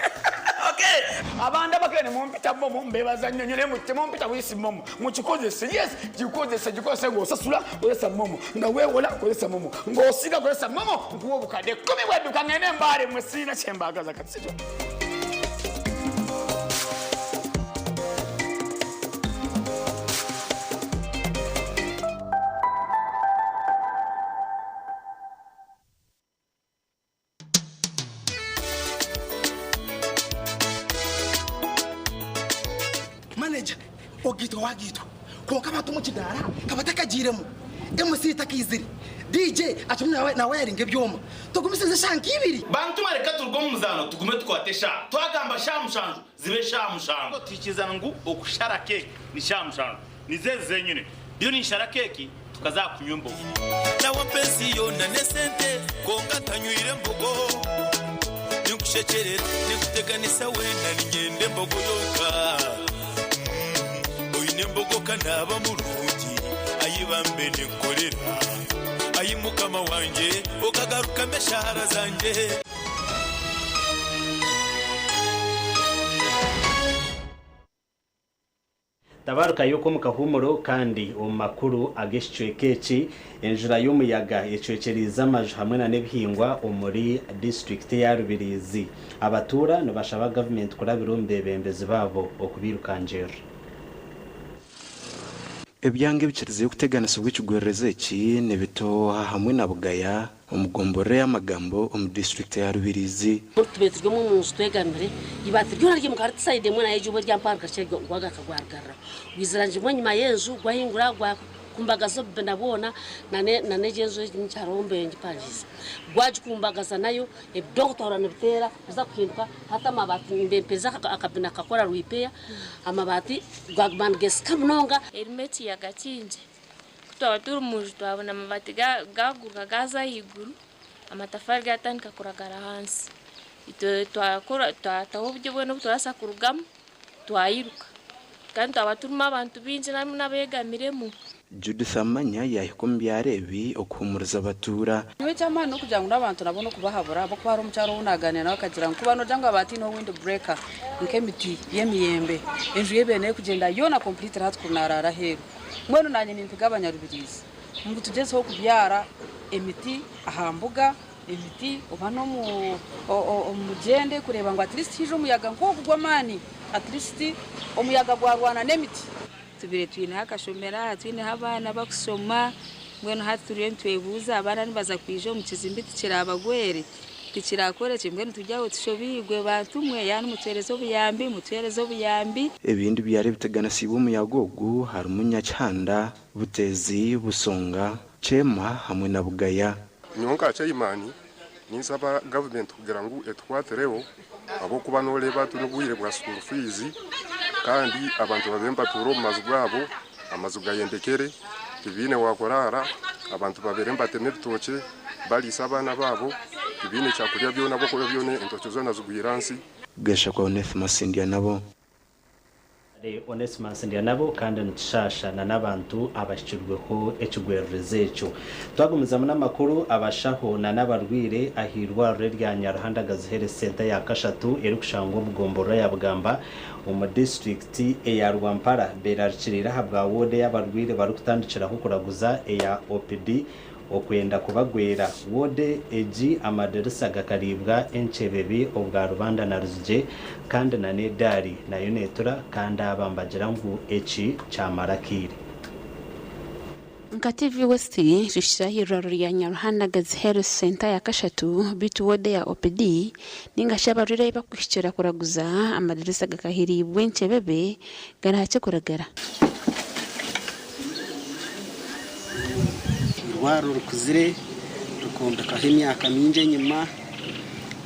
Okay, abantu abakene mumpita momo mbebaza nnyo nnyo naye temumpita buyisi momo mukikozese. Yes, kikozese, gikozese ng'osasula kozesa momo, nga weewola kozesa momo, ng'osiga kozesa momo. Nkuwa obukadde 10 bwadduka ngende Embaale mwe sirina kyembaagaza kati sikyo. Manager ogaitwa wagaitwa kwonka abantu omu kidaara kabatakagiiremu MC takaizire DJ akirimu nawayaringa ebyoma tugumisirize eshaaha nk'ibiri. Bantu mwe reka turuge omu muzaano tugume tukwate eshaaha. Twagamba shaaha mushanju zibe shaaha mushanju. Twikiriza ngu okushara keeki ni shaaha mushanju. Nizo ezi zenyine. Ndiyo ninshara keeki tukaza aha kunywa embogo. Nawe mpensi yoona n'esente kwonka tanywire mbogo. Ninkushekyerera ninkuteganisa weena niinyenda embogo yonka. Oine embogo ka naaba murungi ayi bambe ninkukorera. Ayi mukama wangye okagarukamu eshaara zangye. Tabarukayo omu kahuumuro kandi omu makuru ag'ekicweka eki, enjura y'omuyaga ecwekyereize amaju hamwe na n'ebihingwa omuri disiturikiti eya Rubirizi. Abatuura nibashaba gavumenti kurabira omu beebembezi baabo okubairukangirira. Ebyanga ebikirizeyo kuteganisibwa ekigwererezi eki ni Bitoha hamwe na Bugaya omu gomborora ey'Amagambo omu disiturikiti ya Rubirizi. Tube turi omu nju twegamire, eibaati ryona ryimuka riti sayidi emwe nayo eizooba ryamparuka rikye gwagaruka gwarigarura. Gwizira nju emwe enyima y'enju gwahingura gwakumbagaza obubina bwona nana egyo enju egi hariho mbe ngipangiise. Gwagikumbagaza nayo ebidongo twahurira nibiteera kuza kuhinduka hati amabaati mbemperize akabina kakora rwipeya amabaati gaguma nigeesika munonga. Erimu ekiyaga kingi. Ku twaba turi omu nju twabona amabaati gaguruka gaaza ahaiguru, amatafaari gaatandika kuragara ahansi. Itwe twataho oburyo bwona obu turabaasa kurugamu twayiruka. Kandi twaba turimu abantu baingi harimu n'abeegamiremu. Judith Amanya yaahika omu byaro ebi okuhuumuriza abatuura. Nyowe eky'amaani n'okugira ngu n'abantu nabo n'okubahabura ahabw'okuba hariho omukyara ou naaganiira nawe akagira ngu kuba noogira ngu abaataine wind breaker nk'emiti y'emiyembe enju ye ebaire neerikugyenda yoona completely hati kuri naaraara aheeru. Mbwenu naanye nimpiga abanyarubiriizi ngu tugyezeho kubyara emiti aha mbuga, emiti oba n'omu mugyende kureeba ngu at least haija omuyaga nk'ogu gw'amaani at least omuyaga gwarwana n'emiti. Tubaire twineho akashomero aha, twineho abaana bakushoma, mbwenu hati turiyo nitwebuuza abaana nibaza kwija omu kizimbe tikirabagwere, tikirakore ki, mbwenu turi aho tushobeirwe bantu mwe, yaani mutuheereze obuyambi, mutuheereze obuyambi. Ebindi byaro ebiteganisiibwe omuyaga ogu harimu Nyakihanda, Buteezi, Busonga, Kyema hamwe na Bugaya. Nyowe nka chairman ninsaba gavumenti kugira ngu etukwatireho ahabw'okuba noreeba turi obwire bwa school fees kandi abantu babaire nibatuura omu maju gaabo, amaju gayendekere, tibaine wakuraara, abantu babaire nibatema ebitookye bariisa abaana baabo, tibaine kyakurya byona ahabw'okuba byona entookye zoona zigwire ahansi. Gashakwa Onesimus Ndyanabo. Onesimus Ndyanabo kandi nitushaasha na n'abantu abahikirweho ekigwererezi ekyo. Twagumizamu n'amakuru, abashaho na n'abarwaire ah'eirwariro erya Nyaruhandagazi Health Centre ya kashatu erikushangwa omu gomborora ya Bugamba omu disiturikiti eya Rwampara beerarikiriire ahabwa wooda ei abarwaire barikutandikiraho kuraguza eya OPD okwenda kubagwera. Wooda egi amadirisa gakariibwa enkyebebe obwa rubanda na ruzigye kandi na n'edaari nayo neetura kandi aba nibagira ngu eki kyamara akaire. Nka TV West tuhikire ah'eirwariro rya Nyaruhandagazi Health Centre ya kashatu beitu wooda eya OPD ninga shi abarwaire ahu barikuhikira kuraguza amadirisa gakahiriibwe enkyebebe gari hakye kuragara. Eirwariro rikuzire Kikombekwaho emyaka mingi enyima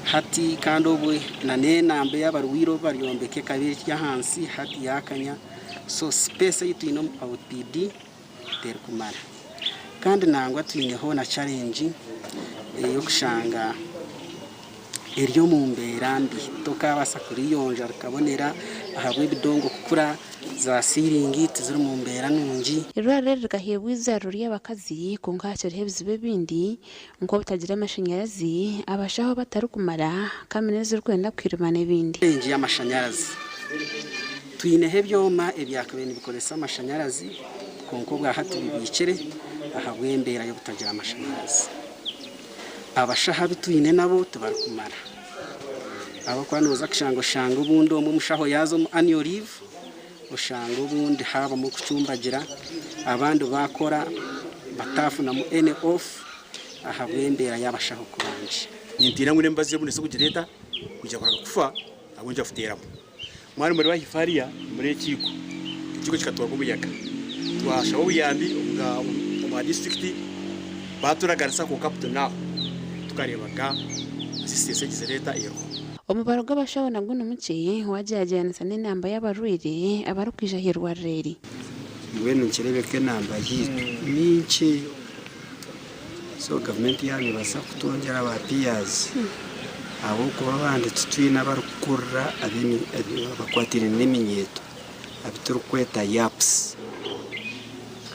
hati kandi obwe n'enamba ey'abarwaire obu baryombeka ekaba eri ahansi hati yakanya so space ei twine omu OPD terikumara. Kandi nangwa twineho na challenge ey'okushanga eri omu mbeera mbi tokabaasa kuriyonja rikabonera ahabw'ebidongo kukura, za siiringi tiziri mu mbeera nungi. Eirwariro eri rikaheebwa eizaariro ry'abakazi kwonka hakiriho ebizibu ebindi nk'obutagira amashanyarazi, abashaho abatarikumara, kamina ezirikwenda kuhirima n'ebindi. Engi y'amashanyarazi. Twineho ebyoma ebyakabaire nibikoresa amashanyarazi kwonka obwa hati bibiikire ahabw'embeera y'obutagira amashanyarazi. Abashaho abu twine nabo tibarikumara ahabw'okuba nooza kushanga oshanga obundi omwe omushaho yaaza omu annual leave oshanga obundi haabamu okucumbagira abandi baakora bataafunamu any off ahabw'embeera y'abashaho kuba nkye. Nintiina ngu n'emibazi obu neeza kugireeta kwija kuraga kufa ahabw'enki bafuteeramu. Mwaba nimureeba ahaifo hariya nimureeba ekiiko, ekiiko kikatwarwa omuyaga. Twashaba obuyambi omu disiturikiti baaturaganisa kwonka up to now tukareeba ga assistance egizire eta eriho. Omubaro gw'abashaho nagwo ni mukye wagyeragyeranisa n'enamba y'abarwaire abarikwija ah'eirwariro eri. Mbwenu nikireebeka enamba yaitu ni nkye so gavumenti yaaba neebaasa kutwongyera ba peers ahabw'okuba abandi titwine abarikukurira abakwatiraine n'eminyeeto abu turikweta yaps.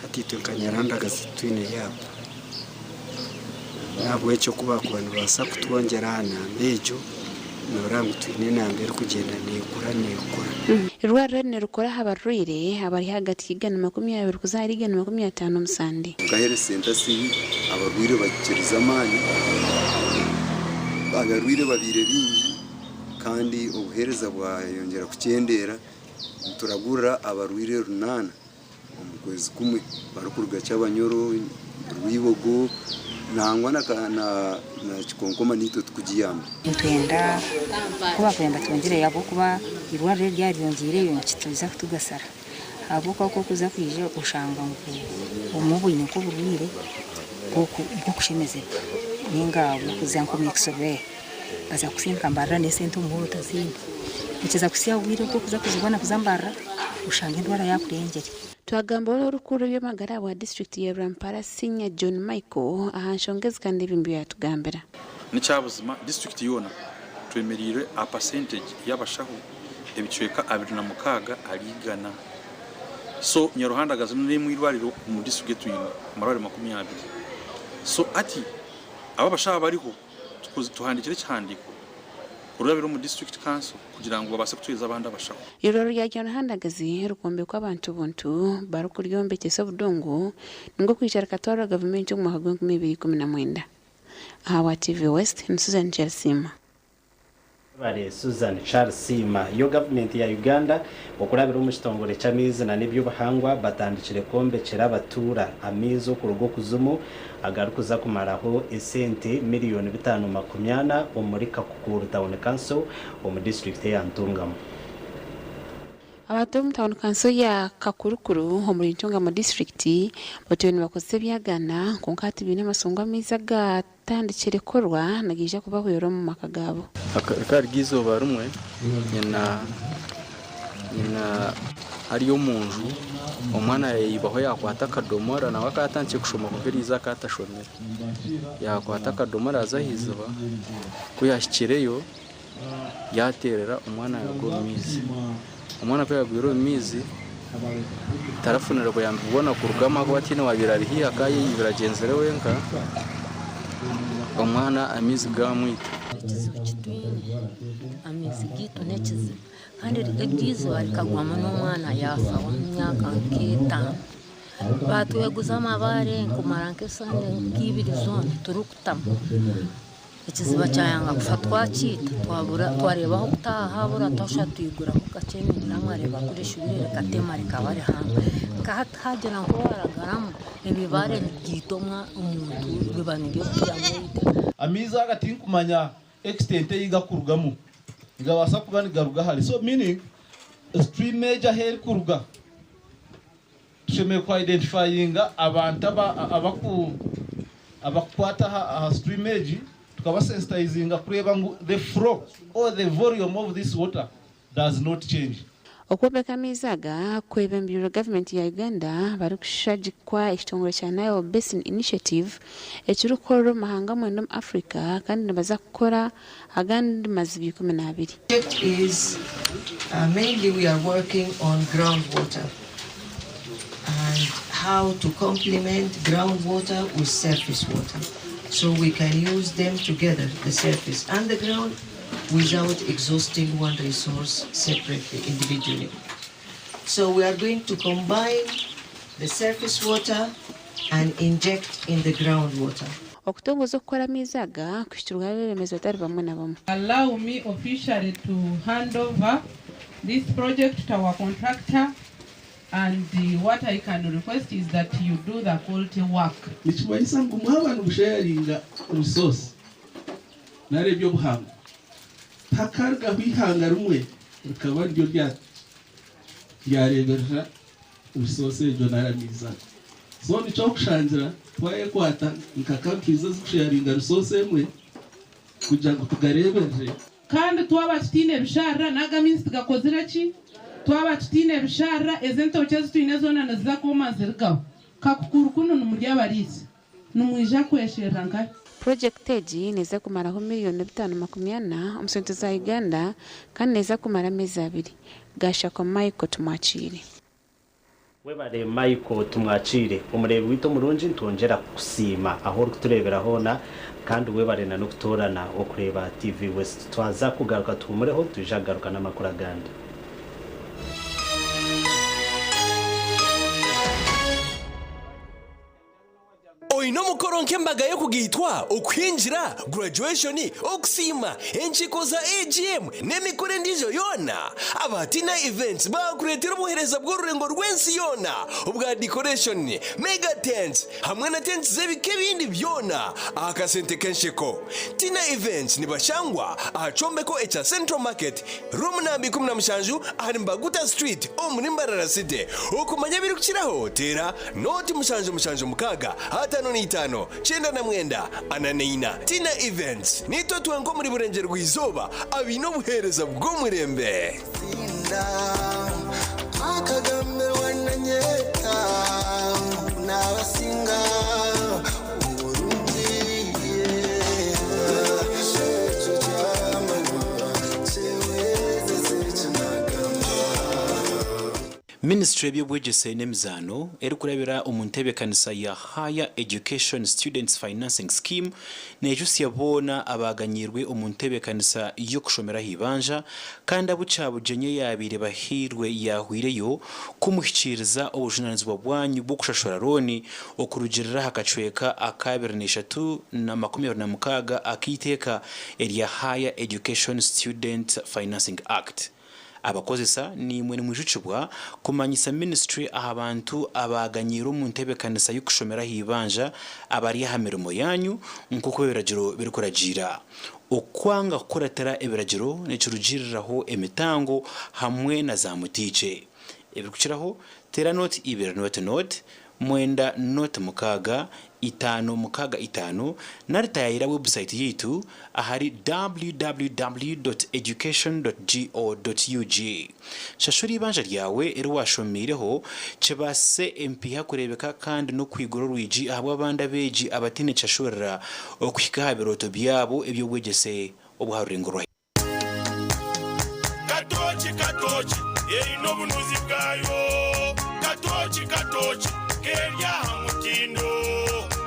Hati itwe nka Nyarandagazi titwine yap. N'ahabw'ekyo ku baakuba nibabaasa kutwongyera aha namba egyo, nooreba ngu twine enamba erikugyenda neekura neekura. Eirwariro eri nirikora aha barwaire abari ahagati y'eigana 20 kuza ahari 150 omu sande. Nka Health Centre C, abarwaire bakirize amaani, abarwaire babaire baingi kandi obuheereza bwayongyera kukyendeera. Nituragurira abarwaire 800 omu kwezi kumwe barikuruga Kyabanyoro, Rwibogo nangwa na Kikonkoma naitwe tukugiyamba. Nitwenda ku bakwenda batwongyereyo ahabw'okuba eirwariro eri ryaryongyeireyo nikituza kutugasira ahabw'okuba ku orikuza kwija oshanga ngu obumwe bwine nk'oburwaire bw'okushemezibwa ninga bw'okuza nk'omu x-ray baza kukusindika mbarara n'esente omu muhoro otaziine nikiza kuhitsya obwire bw'okuza kuzibona kuza mbarara oshange endwara yaakurengire. Twagamba orikukuru eby'amagara bwa disiturikiti ya Rwampara Senior John Michael aha nshonga ezi kandi ebi nibyo yatugambira. N'ekyabuzima disiturikiti yoona twemereirwe aha percentage y'abashaho ebicweka 26 ahari igana. So Nyaruhandagazi n'emwe eirwariro omu disiturikiti ei twine, amarwariro 20. So hati abo abashaho abariho tuhandiikire ekihandiiko kurabira omu district council kugira ngu babaase kutuheereza abandi abashaho. Eirwariro rya Nyaruhandagazi rikombekwa abantu buntu barikuryombekyesa obudongo nigwo kwija rikatwarwa gavumenti omu mwaka gw'enkumi ibiri ikumi na mwenda. Ahabwa TV West, ni Susan Kyarisiima. Webare Susan Kyarisiima. Yo gavumenti ya Uganda okurabira omu kitongore ky'amaizi na n'eby'obuhangwa batandikire kwombekyera abatuura amaizi okuruga okuzimu agarikuza kumaraho esente miriyoni bitaano makumi ana omuri Kakukuru Town Council omu disiturikiti eya Ntungamo. Abantu b'omu tauni kanso ya Kakurukuru omuri Ntungamo disiturikiti batwire nibakozesa ebyagaana kwonka hati baine amatsiko ngu amaizi agatandikire kukorwa nigaija kubahwera omu maka gaabo. Rikaba riri eizooba rimwe nyina nyina ari omu nju omwana yaayibaho yaakwata akadomora nawe akaba atandikire kushoma kwonka eryo izooba akaba atashomire. Yaakwata akadomora yaaza aha iziba ku yaahikireyo yaateerera omwana yaagwa omu maizi. Omwana ku yaagwire omu maizi tarafunire buyambi bwona kurugamu ahakuba tihaine owaabaire ari haihi akaba ayeyibire agyenzire wenka, omwana amaizi gaamwita. Ekizibu kitwine amaizi gaitu n'ekizibu kandi eryo izooba rikagwamu n'omwana yaafa w'emyaka nk'etaano. Baatweguza amabaare kumara nk'esande nk'ibiri zoona turikutamu. Ekiziba kyayanga kufa twakiita twabura twareeba ah'okutaaha habura twashusha twiguraho kakye mwareeba kuri eshubire rikatema rikaba rihango. Nka hati hagira nk'owaragaramu ebibaare nibyita omuntu biba nibyo byamwita. Amaizi aga tinkumanya extent ei gakurugamu nigabaasa kuba nigaruga hare so meaning stream egi ahu erikuruga tushemereire ku identifyinga abantu abaku Abakukwata aha stream egi tukabasensitizinga kureeba ngu the flow or the volume of this water does not change. Okwombeka amaizi aga kwebembirwe gavumenti ya Uganda barikushagikwa ekitongore kya Nile Basin Initiative ekirikukorera omu mahanga mwenda omu Africa kandi nibaza kukora agandi maziba 12. Project is mainly we are working on ground water and how to complement ground water with surface water so we can use them together, the surface and the ground, without exhausting one resource separately, individually. So we are going to combine the surface water and inject in the groundwater. Okutongoza okukora amaizi aga kuhikirweho abeebembezi batari bamwe na bamwe. Allow me officially to hand over this project to our contractor and what I can request is that you do the quality work. Nikimanyisa ngu mwaba nimusheyaringa resource nari eby'obuhangwa, tihakarugaho eihanga rimwe rikaba niryo ryareeberera resource egyo nari amaizi ago. So nikyo orikushangira twayekwata nka countries ezirikusheyaringa resource emwe kugira ngu tugareeberere. Kandi twaba tutaine bisharira n'ago amaizi tigakozire ki? Twaba tutaine bisharira ezi entookye ezi twine zoona niziza kwoma zirigaho. Kakukuru kunu nimuri abariisa, nimwija kwesherera nkahi? Purojekiti egi neeza kumaraho miriyoni 540 omu sente za Uganda kandi neeza kumara ameezi abiri. Gashakwa Michael Tumwakiire. Webare Michael Tumwakiire. Omureebi waitu omurungi nitwongyera kukusiima ahu orikutureebera hoona kandi webare na n'okutoorana okureeba TV West. Twaza kugaruka tuhumureho twija kugaruka n'amakuru agandi. Oine omukoro nk'embaga y'okugaitwa, okuhingira, graduation, okusiima, enkiiko za AGM n'emikoro endiijo yoona? Aba Tina Events baakureetera obuheereza bw'orurengo rw'ensi yoona obwa decoration, mega tents hamwe na tents z'ebika ebindi byona aha kasente k'ensheko. Tina Events nibashangwa aha kyombeko ekya Central Market, Room namba 17 ahari Mbaguta Street omuri Mbarara City. Okumanya ebirikukiraho teera Nooti 776 55 99 44. Tina Events, Niitwe twenka omuri Burengyerwa-izooba abaine obuheereza bw'omurembe. Akagambirwa na nyeta ngu nabasinga oburungi. Ekyo kyamanywa kyewezeze ekinagamba. Minisiture y'eby'obwegyese n'emizaano erikurabira omu nteebekanisa ya Higher Education Students Financing Scheme neejutsya boona abaaganyiirwe omu nteebekanisa y'okushomera aha ibanja kandi abu Kyabugyenyi eyaabaire bahairwe yaahweireyo kumuhikiiriza obujunaanizibwa bwanyu bw'okushashura looni okurugiirira aha kacweka aka 23 26 ak'eiteeka erya Higher Education Student Financing Act. Abakozesa naimwe nimwijukibwa kumanyisa minisiture aha bantu abaaganyiire omu ntebeekanisa y'okushomera aha ibanja abari aha mirimo yaanyu nk'oku ebiragiro birikuragiira. Okwanga kukuratira ebiragiro nikirugiiriraho emitango hamwe na zaamutiikye. Ebirikukiraho, teera nooti ibiri nooti nooti mwenda nooti mukaaga, itaano mukaaga itaano nari taayaayira webusayiti yaitu ahari www dot education dot go dot ug. Shashura eibanja ryawe eri waashomeireho kibaasise empiiha kureebeka kandi n'okwigura orwigi ahabw'abandi abeegi abataine kishashurira okuhika aha birooto byabo eby'obwegyese obw'aha rurengo rwa Katooki katooki eine obunuzi bwayo Katooki katooki keri aha mutindo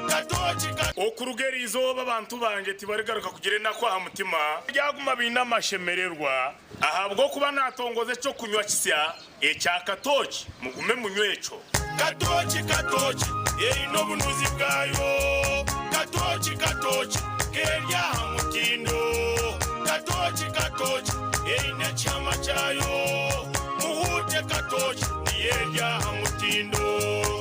Katooki ka. Okuruga eri izooba abantu bangye tibarigaruka kugira enaku aha mutima, baryaguma baine amashemererwa, ahabw'okuba naatongoza eky'okunywa kisya ekya katooki, mugume munywe ekyo. Katooki katooki eine obunuzi bwayo Katooki katooki keri aha mutindo Katooki katooki eine ekihama kyayo Muhuute katooki niyo eri aha mutindo.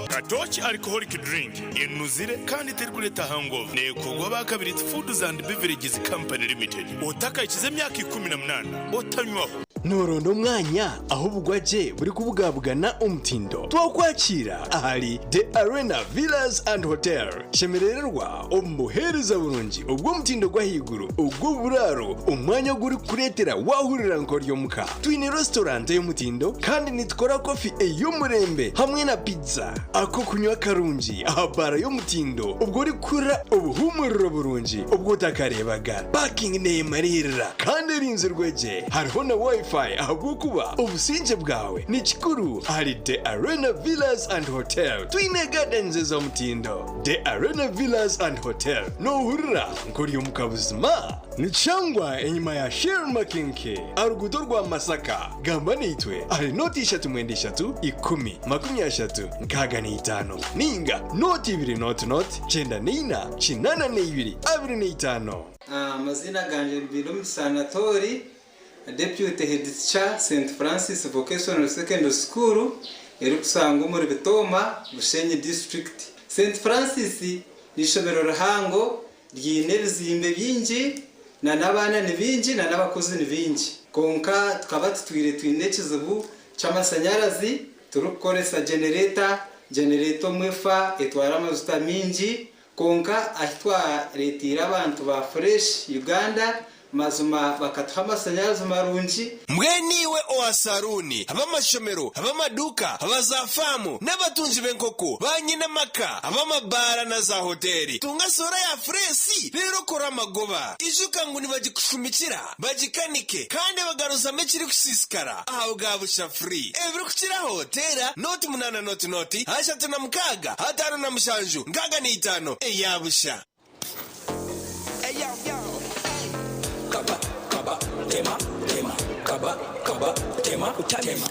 Katooki Alcoholic Drink enuzire kandi terikureeta hangover neekorwa aba Kabiriiti Foods and Beverages Company Limited. Otakahikize emyaka 18 otanywaho. Nooronda omwanya ahu obugwagye burikubugabugana omutindo? Twakwakira ahari The Arena Villas and Hotel. Shemerererwa omu buheereza burungi obw'omutindo gw'ahaiguru ogw'oburaaro, omwanya ogurikukureetera waahurira nk'ori omuka. Twine restaurant ey'omutindo kandi nitukora kofi ey'omurembe hamwe na pizza. Ak'okunywa karungi aha baara y'omutindo obwo orikuhurira obuhuumuriro burungi obu otakareebaga. Parking neemariirira kandi erinzirwe gye. Hariho na Wi-Fi ahabw'okuba obusingye bwawe ni kikuru ahari The Arena Villas and Hotel. Twine gardens ez'omutindo. The Arena Villas and Hotel, noohurira nk'ori omuka buzima? Nikishangwa enyima ya Shell Makinke aha ruguuto rwa Masaka. Gamba naitwe ahari nooti ishatu mwenda ishatu ikumi 30 65 ninga nooti ibiri nooti nooti 94 82 25. Amazina gangye ni Bainomugisha Anatoli, Deputy Head Teacher, St Francis Vocational Secondary School erikusangwa omuri Bitooma, Bushenyi District. St Francis n'eishomero rihango Ryiine ebizimbe bingi na n'abaana ni baingi na n'abakozi ni baingi. Kwonka tukaba tutwire twine ekizibu ky'amashanyarazi turikukoresa genereta, genereta omwe efa etwara amajuta maingi, kwonka ahi twareteire abantu ba Fresh Uganda Mazima bakatuha amashanyarazi marungi. Mbwenu iwe owa saruuni, ab'amashomero, ab'amaduuka, aba za faamu, n'abatungi b'enkoko, ba nyine amaka, ab'amabaara na za hoteeri, tunga soora ya fureesi reero okore amagoba. Ijuka ngu nibagikushumikira, bagikanike, kandi bagaruzamu ekirikusiisikara aha bwa busha free. Ebirikukiraho teera nooti munaana nooti nooti, ashatu na mukaaga, ataano na mushanju, nkaaga na itaano eya busha. Kaba, kaba, tema, tema, kaba, kaba, tema, tema.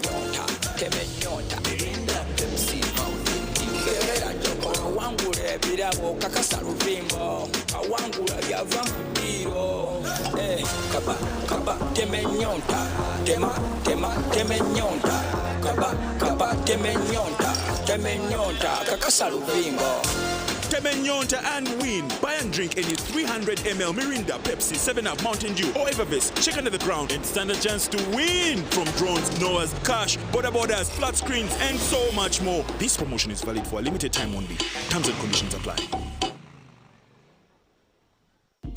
Tema enyonta, Mirinda, Pepsi, Mountain Dew. Kebera jokolo, wangula ebirabo, kakasa luvimbo, awangula byava mu ddiiro. Eh, kaba, kaba, tema enyonta, tema, tema, tema enyonta. Kaba, kaba, tema enyonta, tema enyonta, kakasa luvimbo. Tema enyonta and win. Buy and drink any 300 ml Mirinda, Pepsi, 7 Up, Mountain Dew, or Evervest. Check under the ground and stand a chance to win. From drones, Noahs, cash, border borders, flat screens, and so much more. This promotion is valid for a limited time only. Terms and conditions apply.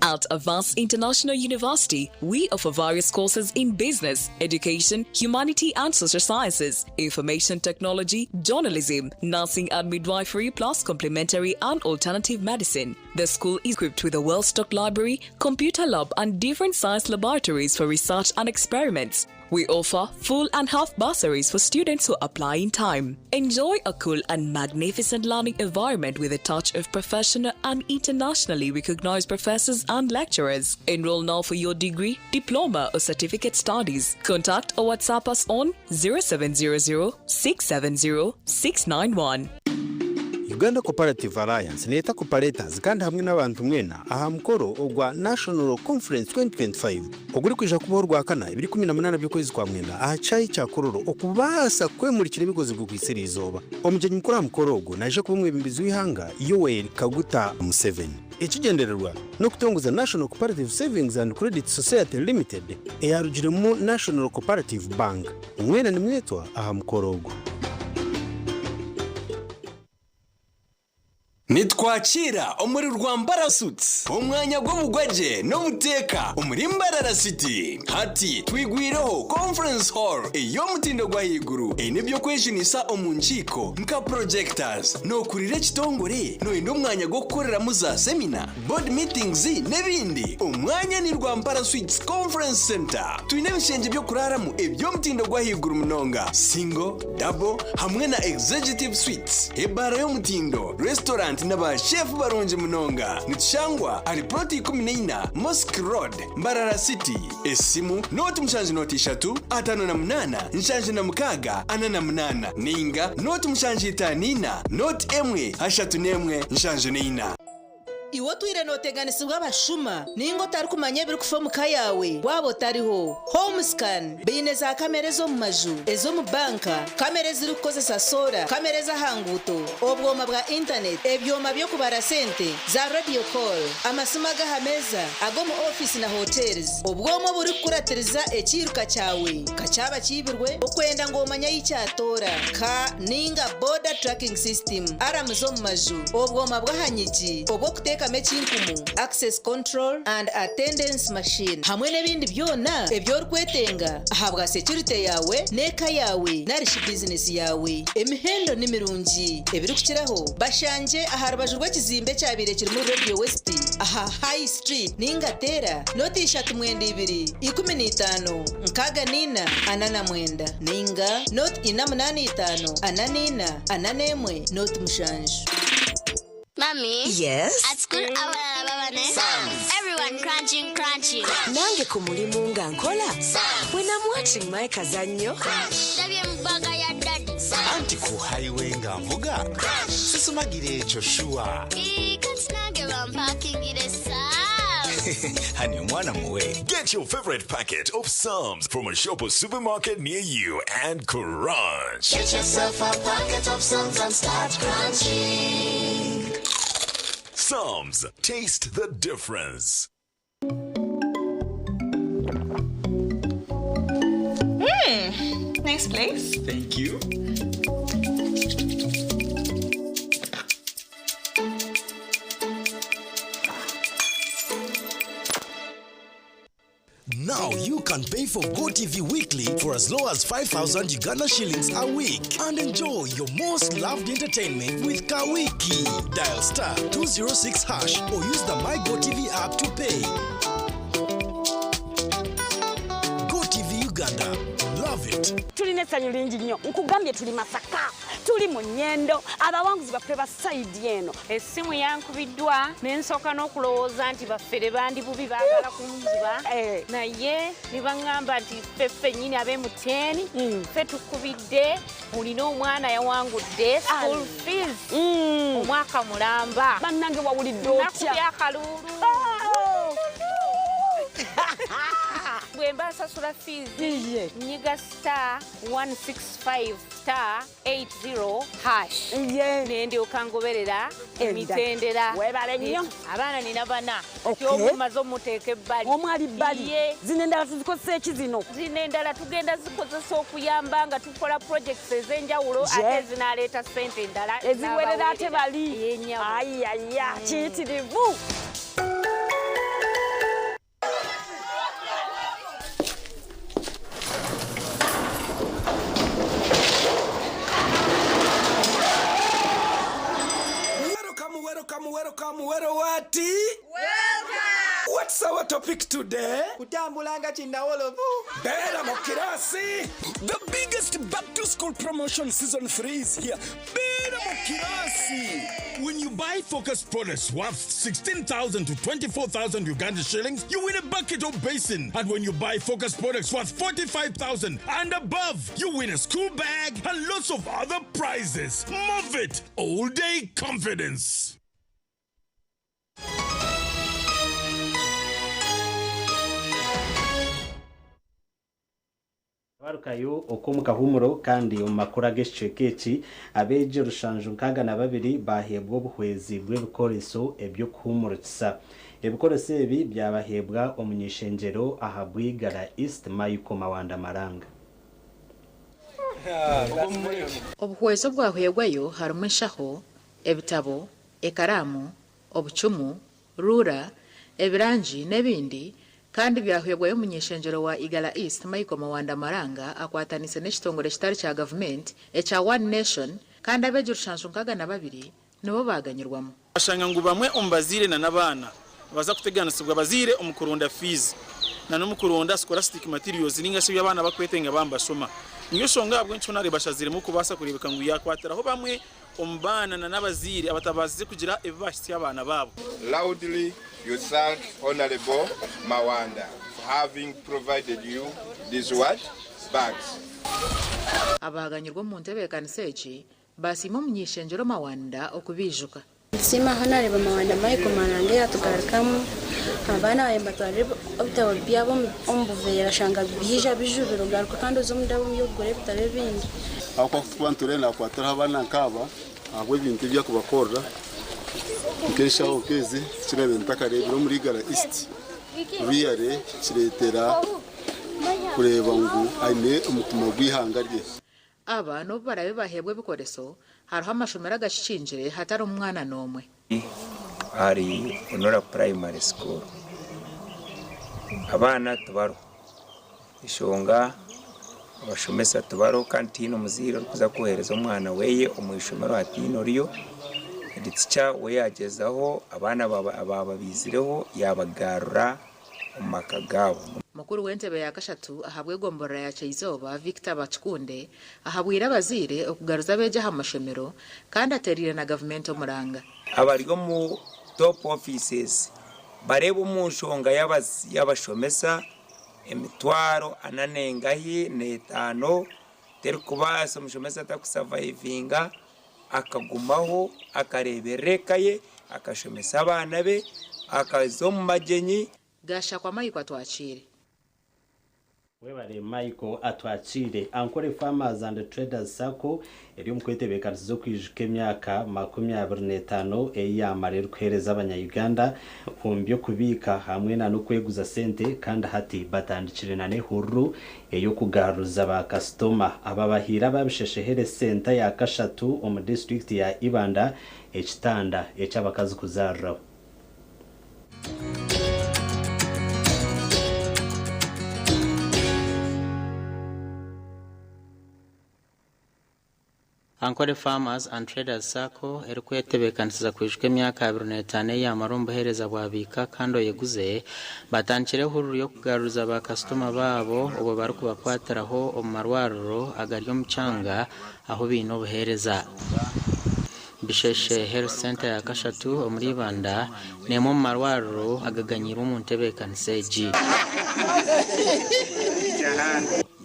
At Avance International University, we offer various courses in business, education, humanity and social sciences, information technology, journalism, nursing and midwifery, plus complementary and alternative medicine. The school is equipped with a well stocked library, computer lab, and different science laboratories for research and experiments. We offer full and half bursaries for students who apply in time. Enjoy a cool and magnificent learning environment with a touch of professional and internationally recognized professors and lecturers. Enroll now for your degree, diploma, or certificate studies. Contact or WhatsApp us on 0700 670 691. Uganda Cooperative Alliance neeta cooperators kandi hamwe n'abantu mwena aha mukoro ogwa National Conference 2025 ogurikwija kubaho Orwakana ebiri 18 by'okwezi kwa mwenda aha kishaayi kya Kololo okubaasa kwemurikira ebigozi bikwitsire erizooba. Omugyenyi mukuru aha mukoro ogu naija kuba omwebembezi w'eihanga Yoweri Kaguta Museveni. Ekigyendererwa n'okutongoza National Cooperative Savings and Credit Society Limited eyarugiremu National Cooperative Bank. Mwena nimwetwa aha mukoro ogu. Nitwakiira omuri Rwambara Suites, omwanya gw'obugwagye n'obuteeka omuri Mbarara City. Hati twigwireho Conference Hall ey'omutindo gw'ahaiguru eine eby'okwejunisa omu nkiiko nka projectors. Nookurira ekitongore? Nooyenda omwanya gw'okukoreramu za semina, board meetings n'ebindi? Omwanya ni Rwampara Suites Conference Centre. Twine ebishengye by'okuraaramu eby'omutindo gw'ahaiguru munonga, single, double hamwe na executive suites, ebaara y'omutindo, restaurant na ba chef barungi munonga. Nitushangwa ahari plot 14 Mosque Road, Mbarara City. Esimu, nooti mushanju nooti ishatu, 58, 76, 48 ninga nooti mushanju itaano ina, nooti emwe, ashatu n'emwe, 74. Iwe otwire nooteganisibwa abashuma nainga otarikumanya ebirikufa omu ka yaawe waaba otariho? Homescan baine zaakamera ez'omu maju, ez'omu banka, kamera ezirikukozesa soora, kamera ez'aha nguuto, obwoma bwa intaneti, ebyoma by'okubara sente, za radio call, amasimu ag'aha meeza, ag'omu ofiisi na hotels, obwoma oburikukuratiriza ekiiruka kyawe nka kyaba kiibirwe, okwenda ngu omanye ahi kyatoora, ka nainga border tracking system, aramu z'omu maju, obwoma bw'aha nyigi obw'okuteekamu ekinkumu, access control and attendance machine, hamwe n'ebindi byona ebi orikwetenga ahabwa securite yaawe n'eka yaawe nari shi bizinesi yaawe. Emihendo ni mirungi. Ebirikukiraho, bashangye aha rubaju rw'ekizimbe ekyabaire kirimu Radio West aha High Street nainga teera noti 32 15 64 49 nainga noti 485 44 41 noti 7. Mommy. Yes? At school, abalala baba ne. Everyone crunching, crunching. Nange ku mulimu nga nkola. When I'm watching my kazannyo. Ndabye mu bbaga ya daddy. Anti ku highway nga nvuga sisumagira ekyo shuwa. Ii, kati nange bampakingire Sam's. Hani omwana muwe. Get your favorite packet of Psalms from a shop or supermarket near you and crunch. Get yourself a packet of Psalms and start crunching. Psalms, taste the difference. Nice place. Thank you. Now you can pay for GoTV weekly for as low as 5,000 Uganda shillings a week and enjoy your most loved entertainment with Kawiki. Dial star 206 hash or use the My GoTV app to pay. GoTV Uganda. Love it. Tulina essanyu lingi nnyo, nkugambye tuli Masaka, tuli mu Nyendo, abawanguzi baffe ba sayidi eno. Essimu yankubiddwa ne nsooka n'okulowooza nti baffere bandi bubi baagala kunziba, naye ne baŋŋamba nti ffe ffennyini ab'emuteni ffe tukubidde, olina omwana yawangudde school fees omwaka mulamba. Bannange, wawulidde otya? Nakubye akaluulu. Bwe mba nsasula fees, nyiga star 165 star 80 hash, ne ndyoka ngoberera emitendera. Weebale nnyo. Abaana nina bana. Okay. Omumaze omuteeka ebbali. Omu ali bbali. Ye. Zino endala tuzikozesa eki zino? Zino endala tugenda zikozesa okuyamba nga tukola projects ez'enjawulo, Je. ate zinaleeta ssente endala eziwerera ate bali. Ye, nnyabo. Ayaya, kiyitirivu. Welcome, welcome, welcome, welowati. Welcome. What's our topic today? Kutambula nga kinnawolovu. Beera mu kirasi. The biggest back to school promotion season 3 is here. Beera mu kirasi. When you buy Focus products worth 16,000 to 24,000 Uganda shillings, you win a bucket or basin. And when you buy Focus products worth 45,000 and above, you win a school bag and lots of other prizes. Move it! All day confidence. Barukayo okw'omu kahuumuro kandi omu makuru ag'ekicweka eki, abeegi 762 baheebwa obuhwezi bw'ebikoreso eby'okuhuumurikisa. Ebikoreso ebi byabaheebwa omunyishengyero aha Bwigara East, Michael Mawanda Maranga. Obuhwezi obwahwebwayo harimu enshaho, ebitabo, ekaraamu, obucumu, ruura, ebirangi n'ebindi, kandi byahwebwayo omunyeshengyero wa Igala East, Michael Mawanda Maranga, akwatanise n'ekitongore kitari kya gavumenti ekya One Nation, kandi abeegi 762 nibo baganyirwamu. Bashanga ngu bamwe omu bazaire na n'abaana baza kuteganisibwa bazaire omu kuronda fees na n'omu kuronda scholastic materials ninga shi abaana bakwetenga bambashoma. Niyo shonga abwe nchonare bashaziremu kubaasa kurebeka ngu yakwatiraho bamwe omu baana na n'abazaire abatabazize kugira ebibashitsi abaana baabo. Loudly, you thank Honorable Mawanda for having provided you these what? Bags. Abaganyirwa omu ntebeekanisa egi basiima omunyishengyero Mawanda okubiijuka. Nsiima Honarebo Mawanda Michael Mananga yatugarukamu abaana baawe nibatwara ebitabo byabo omu buveera oshanga biija bijubire ogaruka kandi oza omu ndabo kugura ebitabo ebindi. Ahabw'okuba ku turikuba nitureeba naakwatiraho abaana nk'aba ahabw'ebintu ebi arikubakorera nk'enshaho nk'ezi eki naabaire ntakareebire omuri Igara East really kireetera kureeba ngu aine omutima gw'eihanga rye. Aba n'obu baraabe baheebwa ebikoreso, hariho amashomero agakikingire hatarimu mwana n'omwe. Ahari Onora Primary School abaana tibariho enshonga abashomesa tibariho kandi tihaine omuzaire orikuza kwohereza omwana we omu ishomero hataine oriyo. Headteacher we yaagyezaho abaana abaaba baizireho yaabagarura omu maka gaabo. Mukuru w'entebe ya kashatu ahabw'egomborora ya Kyeizoba, Victor Bakikunde ahabwire abazaire okugaruza abeegi aha mashomero kandi atereire na gavumenti omuranga. Abari omu top offices bareebe omu nshonga y'abashomesa emitwaro ana n'engahi n'etaano terikubaasa omushomesa atakusavayivinga akagumaho akareeberera eka ye akashomesa abaana be akaza omu magyenyi. Gashakwa Michael Atwakiire. Webare Michael Atwakiire. Ankole Farmers and Traders Sacco eri omu kwetebeekanisiza okwijuka emyaka 25 ei yaamara erikuheereza abanya-Uganda omu by'okubiika hamwe na n'okweguza sente kandi hati batandikire na n'ehururu ey'okugaruza ba kasitoma aba bahiire aba Bisheshe Health Centre ya kashatu omu disiturikiti ya Ibanda ekitanda eky'abakazi kuzaariraho. Ankole Farmers and Traders Sacco erikwetebeekanisiza kwijuka emyaka 25 ei yaamara omu buheereza bwa biika kandi oyeguze, batandikire ehururu y'okugaruza bakasitoma baabo obwo barikubakwatiraho omu marwariro agari omu kyanga ahu baine obuheereza. Bisheshe Health Centre ya kashatu omuri Ibanda n'emwe omu marwariro agaganyiirwe omu ntebeekanisa egi.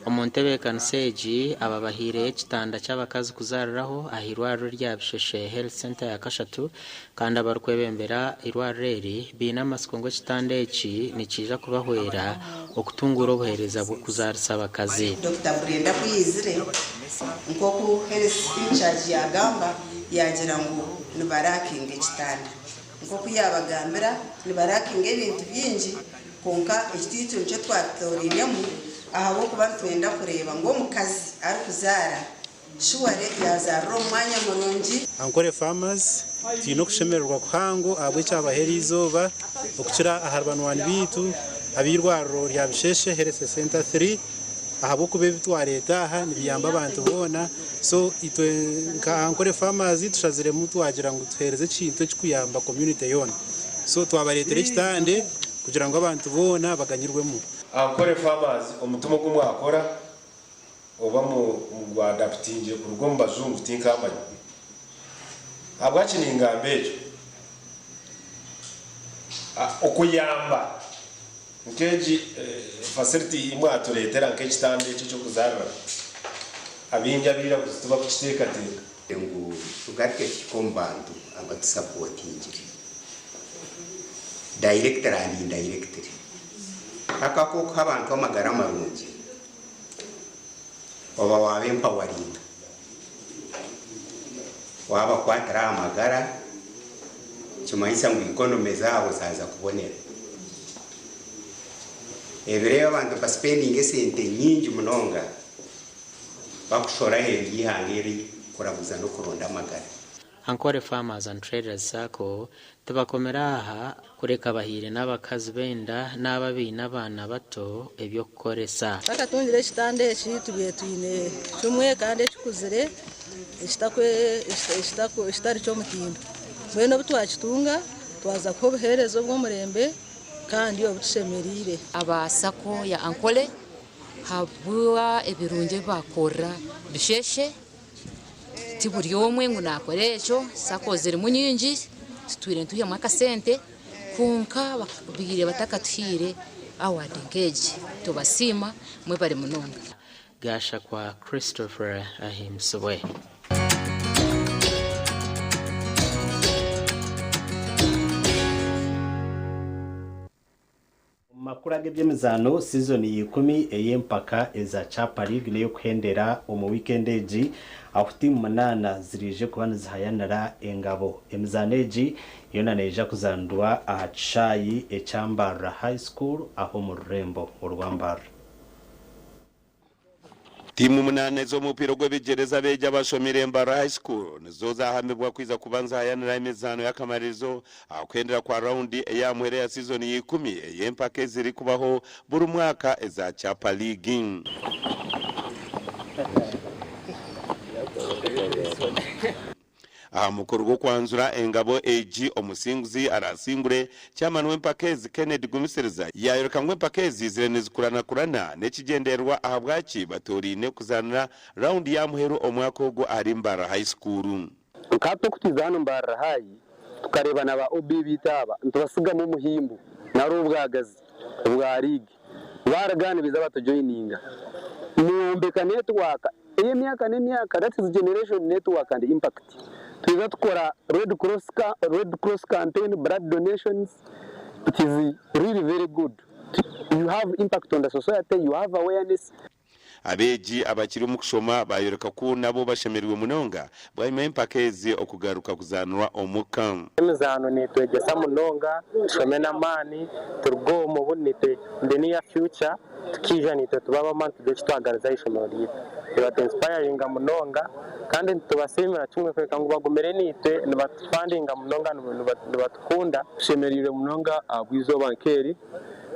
Omu ntebeekanisa egi, aba bahaireyo ekitanda ky'abakazi kuzaariraho aha irwariro erya Bisheshe Health Centre ya kashatu kandi abarikwebembera eirwariro eri baine amatsiko ngu ekitanda eki nikiija kubahwera okutunguura obuheereza bw'okuzaarisa abakazi. Dokita Brenda ku yaizire, nk'oku Health Incharge yaagamba, yaagira ngu nibaraakinga ekitanda. Nk'oku yaabagambira, nibaraakinga ebintu bingi, kwonka eki itwe nikyo twatoorainemu ahabw'okuba nitwenda kureeba ngu omukazi arikuzaara shuware yaazaarira omu mwanya murungi. Ankole Farmers twine okushemererwa kuhango ahabw'ekyabaho eriizooba okukira ahari banywani baitu ab'eirwariro rya Bisheshe Health Centre 3 ahabw'okuba ebi twareeta aha nibiyamba abantu boona so itwe nka Ankole Farmers tushaziremu twagira ngu tuheereze ekintu ekikuyamba community yoona so twabareetera ekitande kugira ngu abantu boona baganyirwemu. Ankole Farmers omutima ogu mwakora oba mugwadaputingire kuruga omu bajungu tinkamanya. Ahabwaki ningamba ekyo? Okuyamba nk'egi facility ei mwatureetera nk'ekitanda eki eky'okuzaariraho, abaingi abairaguzi tibakukiteekateeka. Ngu tugaruke tuhike omu bantu abatusapotingire directly and indirectly. Akakokuha abantu amagara marungi oba waaba empawaringa, waabakwatira aha magara nikimanyisa ngu economy zaabo zaaza kubonera. Ebiro ebi abantu nibasipendinga esente nyingi munonga bakushora aheeru y'eihanga eri kuraguza n'okuronda amagara. Ankole Farmers and Traders Sacco tibakomire aha kureka bahaire n'abakazi b'enda n'abo abaine abaana bato eby'okukoresa. Tutakatungire ekitanda eki tubaire twine kimwe kandi ekikuzire ekitari ky'omutindo. Mbwenu obu twakitunga twaza kuha obuheereza obw'omurembe kandi obutushemereire. Aba Sacco ya Ankole habwa ebirungi ebi bakorera Bisheshe ti buri omwe ngu nakora ekyo Sacco zirimu nyingi tutwire nitwihamu akasente kwonka baire batakatuhaire award nk'egi tubasiima mwebare munonga. Gashakwa Christopher Ahimbisibwe. Omu makuru ag'eby'emizaano, sizoni ya ikumi ey'empaka eza Chapa League n'ey'okuhendera omu wiikendi egi ahu tiimu munaana ziriije kuba nizihayanira engabo. Emizaano egi yoona neija kuzaanirwa aha kishaayi ekya Mbarara High School aha omu rurembo orwa Mbarara. Tiimu munaana ez'omupiira ogw'ebigyere ez'abeegi abashomire Mbarara High School nizo zaahamibwa kwija kuba nizihayanira emizaano y'akamaririzo aha kuhendera kwa rawundi eya muheru eya siizoni ya ikumi ey'empaka ezirikubaho buri mwaka eza Chapa League. Aha mukoro gw'okwanjura engabo egi, omusinguzi araasingure, Chairman w'empaka ezi Kennedy Gumisiriza yaayoreka ngu empaka ezi ziriyo nizikuranakurana n'ekigyendererwa ahabwaki batooraine kuzaanira rawundi ya muheru omwaka ogu ahari Mbarara High School. Nkatwe ku twiza hanu Mbarara High tukareeba na ba OB baitu aba nitubasigamu omuhimbo nari obwagazi bwa league baruga nibaija batujoininga mwombeka network ey'emyaka n'emyaka that is generation network and impact. Twija tukora Red Cross, Red Cross campaign, blood donations, it is really very good. You have impact on the society, you have awareness. Abeegi abakiri omu kushoma baayoreka ku nabo bashemereirwe munonga bwanyima y'empaka ezi okugaruka kuzaanirwa omuka. Emizaano netwegyesa munonga, tushome n'amaani, turuge omu obundi nitwe in the near future tukaija naitwe tuba ab'amaani tugire eki twagaruza aha ishomero ryaitu. Nibatu inspiringa munonga kandi nitubasiimira kimwe kworeka ngu bagumire naitwe, nibatufandinga munonga, nibatukunda. Tushemereirwe munonga ahabw'eizooba nk'eri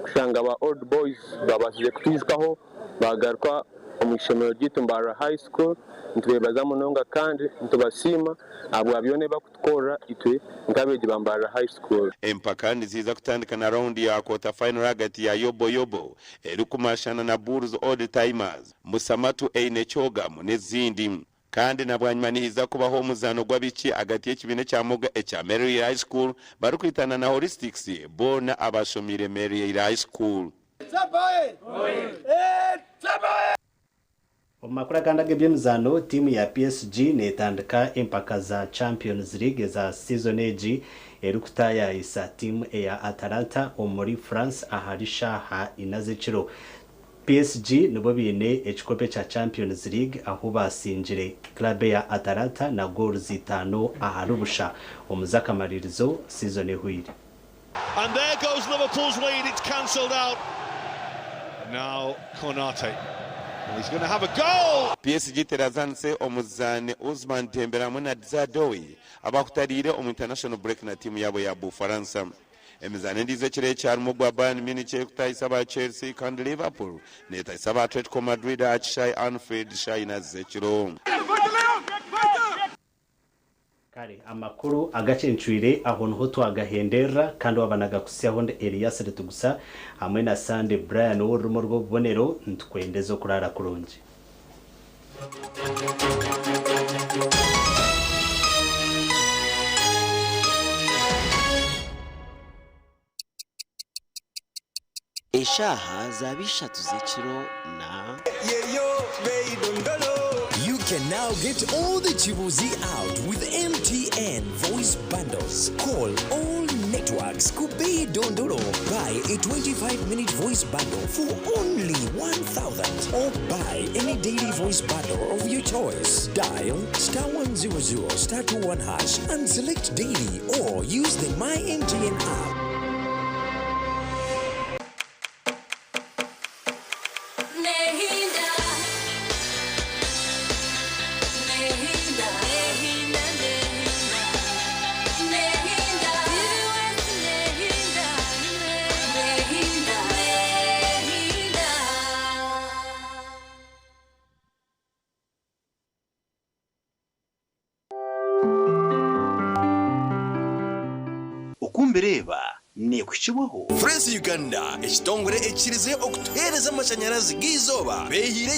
kushanga ba old boys babaasize kutwijukaho baagaruka omu ishomero ryaitu Mbarara High School. Nitubeebaza munonga kandi nitubasiima ahabwa byona ebi barikutukorera itwe nk'abeegi ba Mbarara High School. Empaka niziija kutandika na rawundi ya quarter final ahagati ya Yobo Yobo erikumashana na Bulls Old Timers, Musamatu eine Kyogamu n'ezindi. Kandi na bwanyima nihaija kubaho omuzaano gw'abaishiki ahagati y'ekibiina ekya Moga ekya Maryhill High School barikwitana na Holistics boona abashomiire Maryhill High School. Omu makuru agandi ag'eby'emizaano, tiimu ya PSG neetandika empaka za Champions League eza siizoni egi erikutaayaayisa tiimu eya Atalanta omuri France ahari shaaha ina z'ekiro. PSG nibo baine ekikopo ekya Champions League ahu baasingire club eya Atalanta na goals itaano ahari busha omu z'akamaririzo siizoni ehweire. And there goes Liverpool's lead, it's cancelled out. Now Konate. Well, he's going to have a goal! PSG terazaanise omuzaani Ousmane Dembele hamwe na Desire Doue abakutariire omu international break na tiimu yaabo ya Bufaransa. Emizaano endiijo ekiro eki harimu ogwa Bayern Munich erikutaahisa aba Chelsea kandi Liverpool neetahisa aba Atletico Madrid aha kishaayi Anfield shaaha ina z'ekiro. Kare amakuru agacencwire aho niho twagahenderera kandi waaba nagakuhitsyaho ndi Elias Ritugusa hamwe na Sunday Brian ow'orurimi orw'obubonero nitukwendeza okuraara kurungi. Eshaaha zaaba ishatu z'ekiro na. You can now get all the Chibuzi out with MTN voice bundles. Call all networks Kubei Dondolo. Buy a 25-minute voice bundle for only 1,000 or buy any daily voice bundle of your choice. Dial star 100 star 21 hash and select daily or use the My MTN app. Nehinda. Nehinda. Nehinda. Nehinda. Nehinda. Nehinda. Nehinda. Okumbireeba neekuhikibwaho. Frezi Uganda, ekitongore ekikirize okutuheereza amashanyarazi g'eizooba beehiire.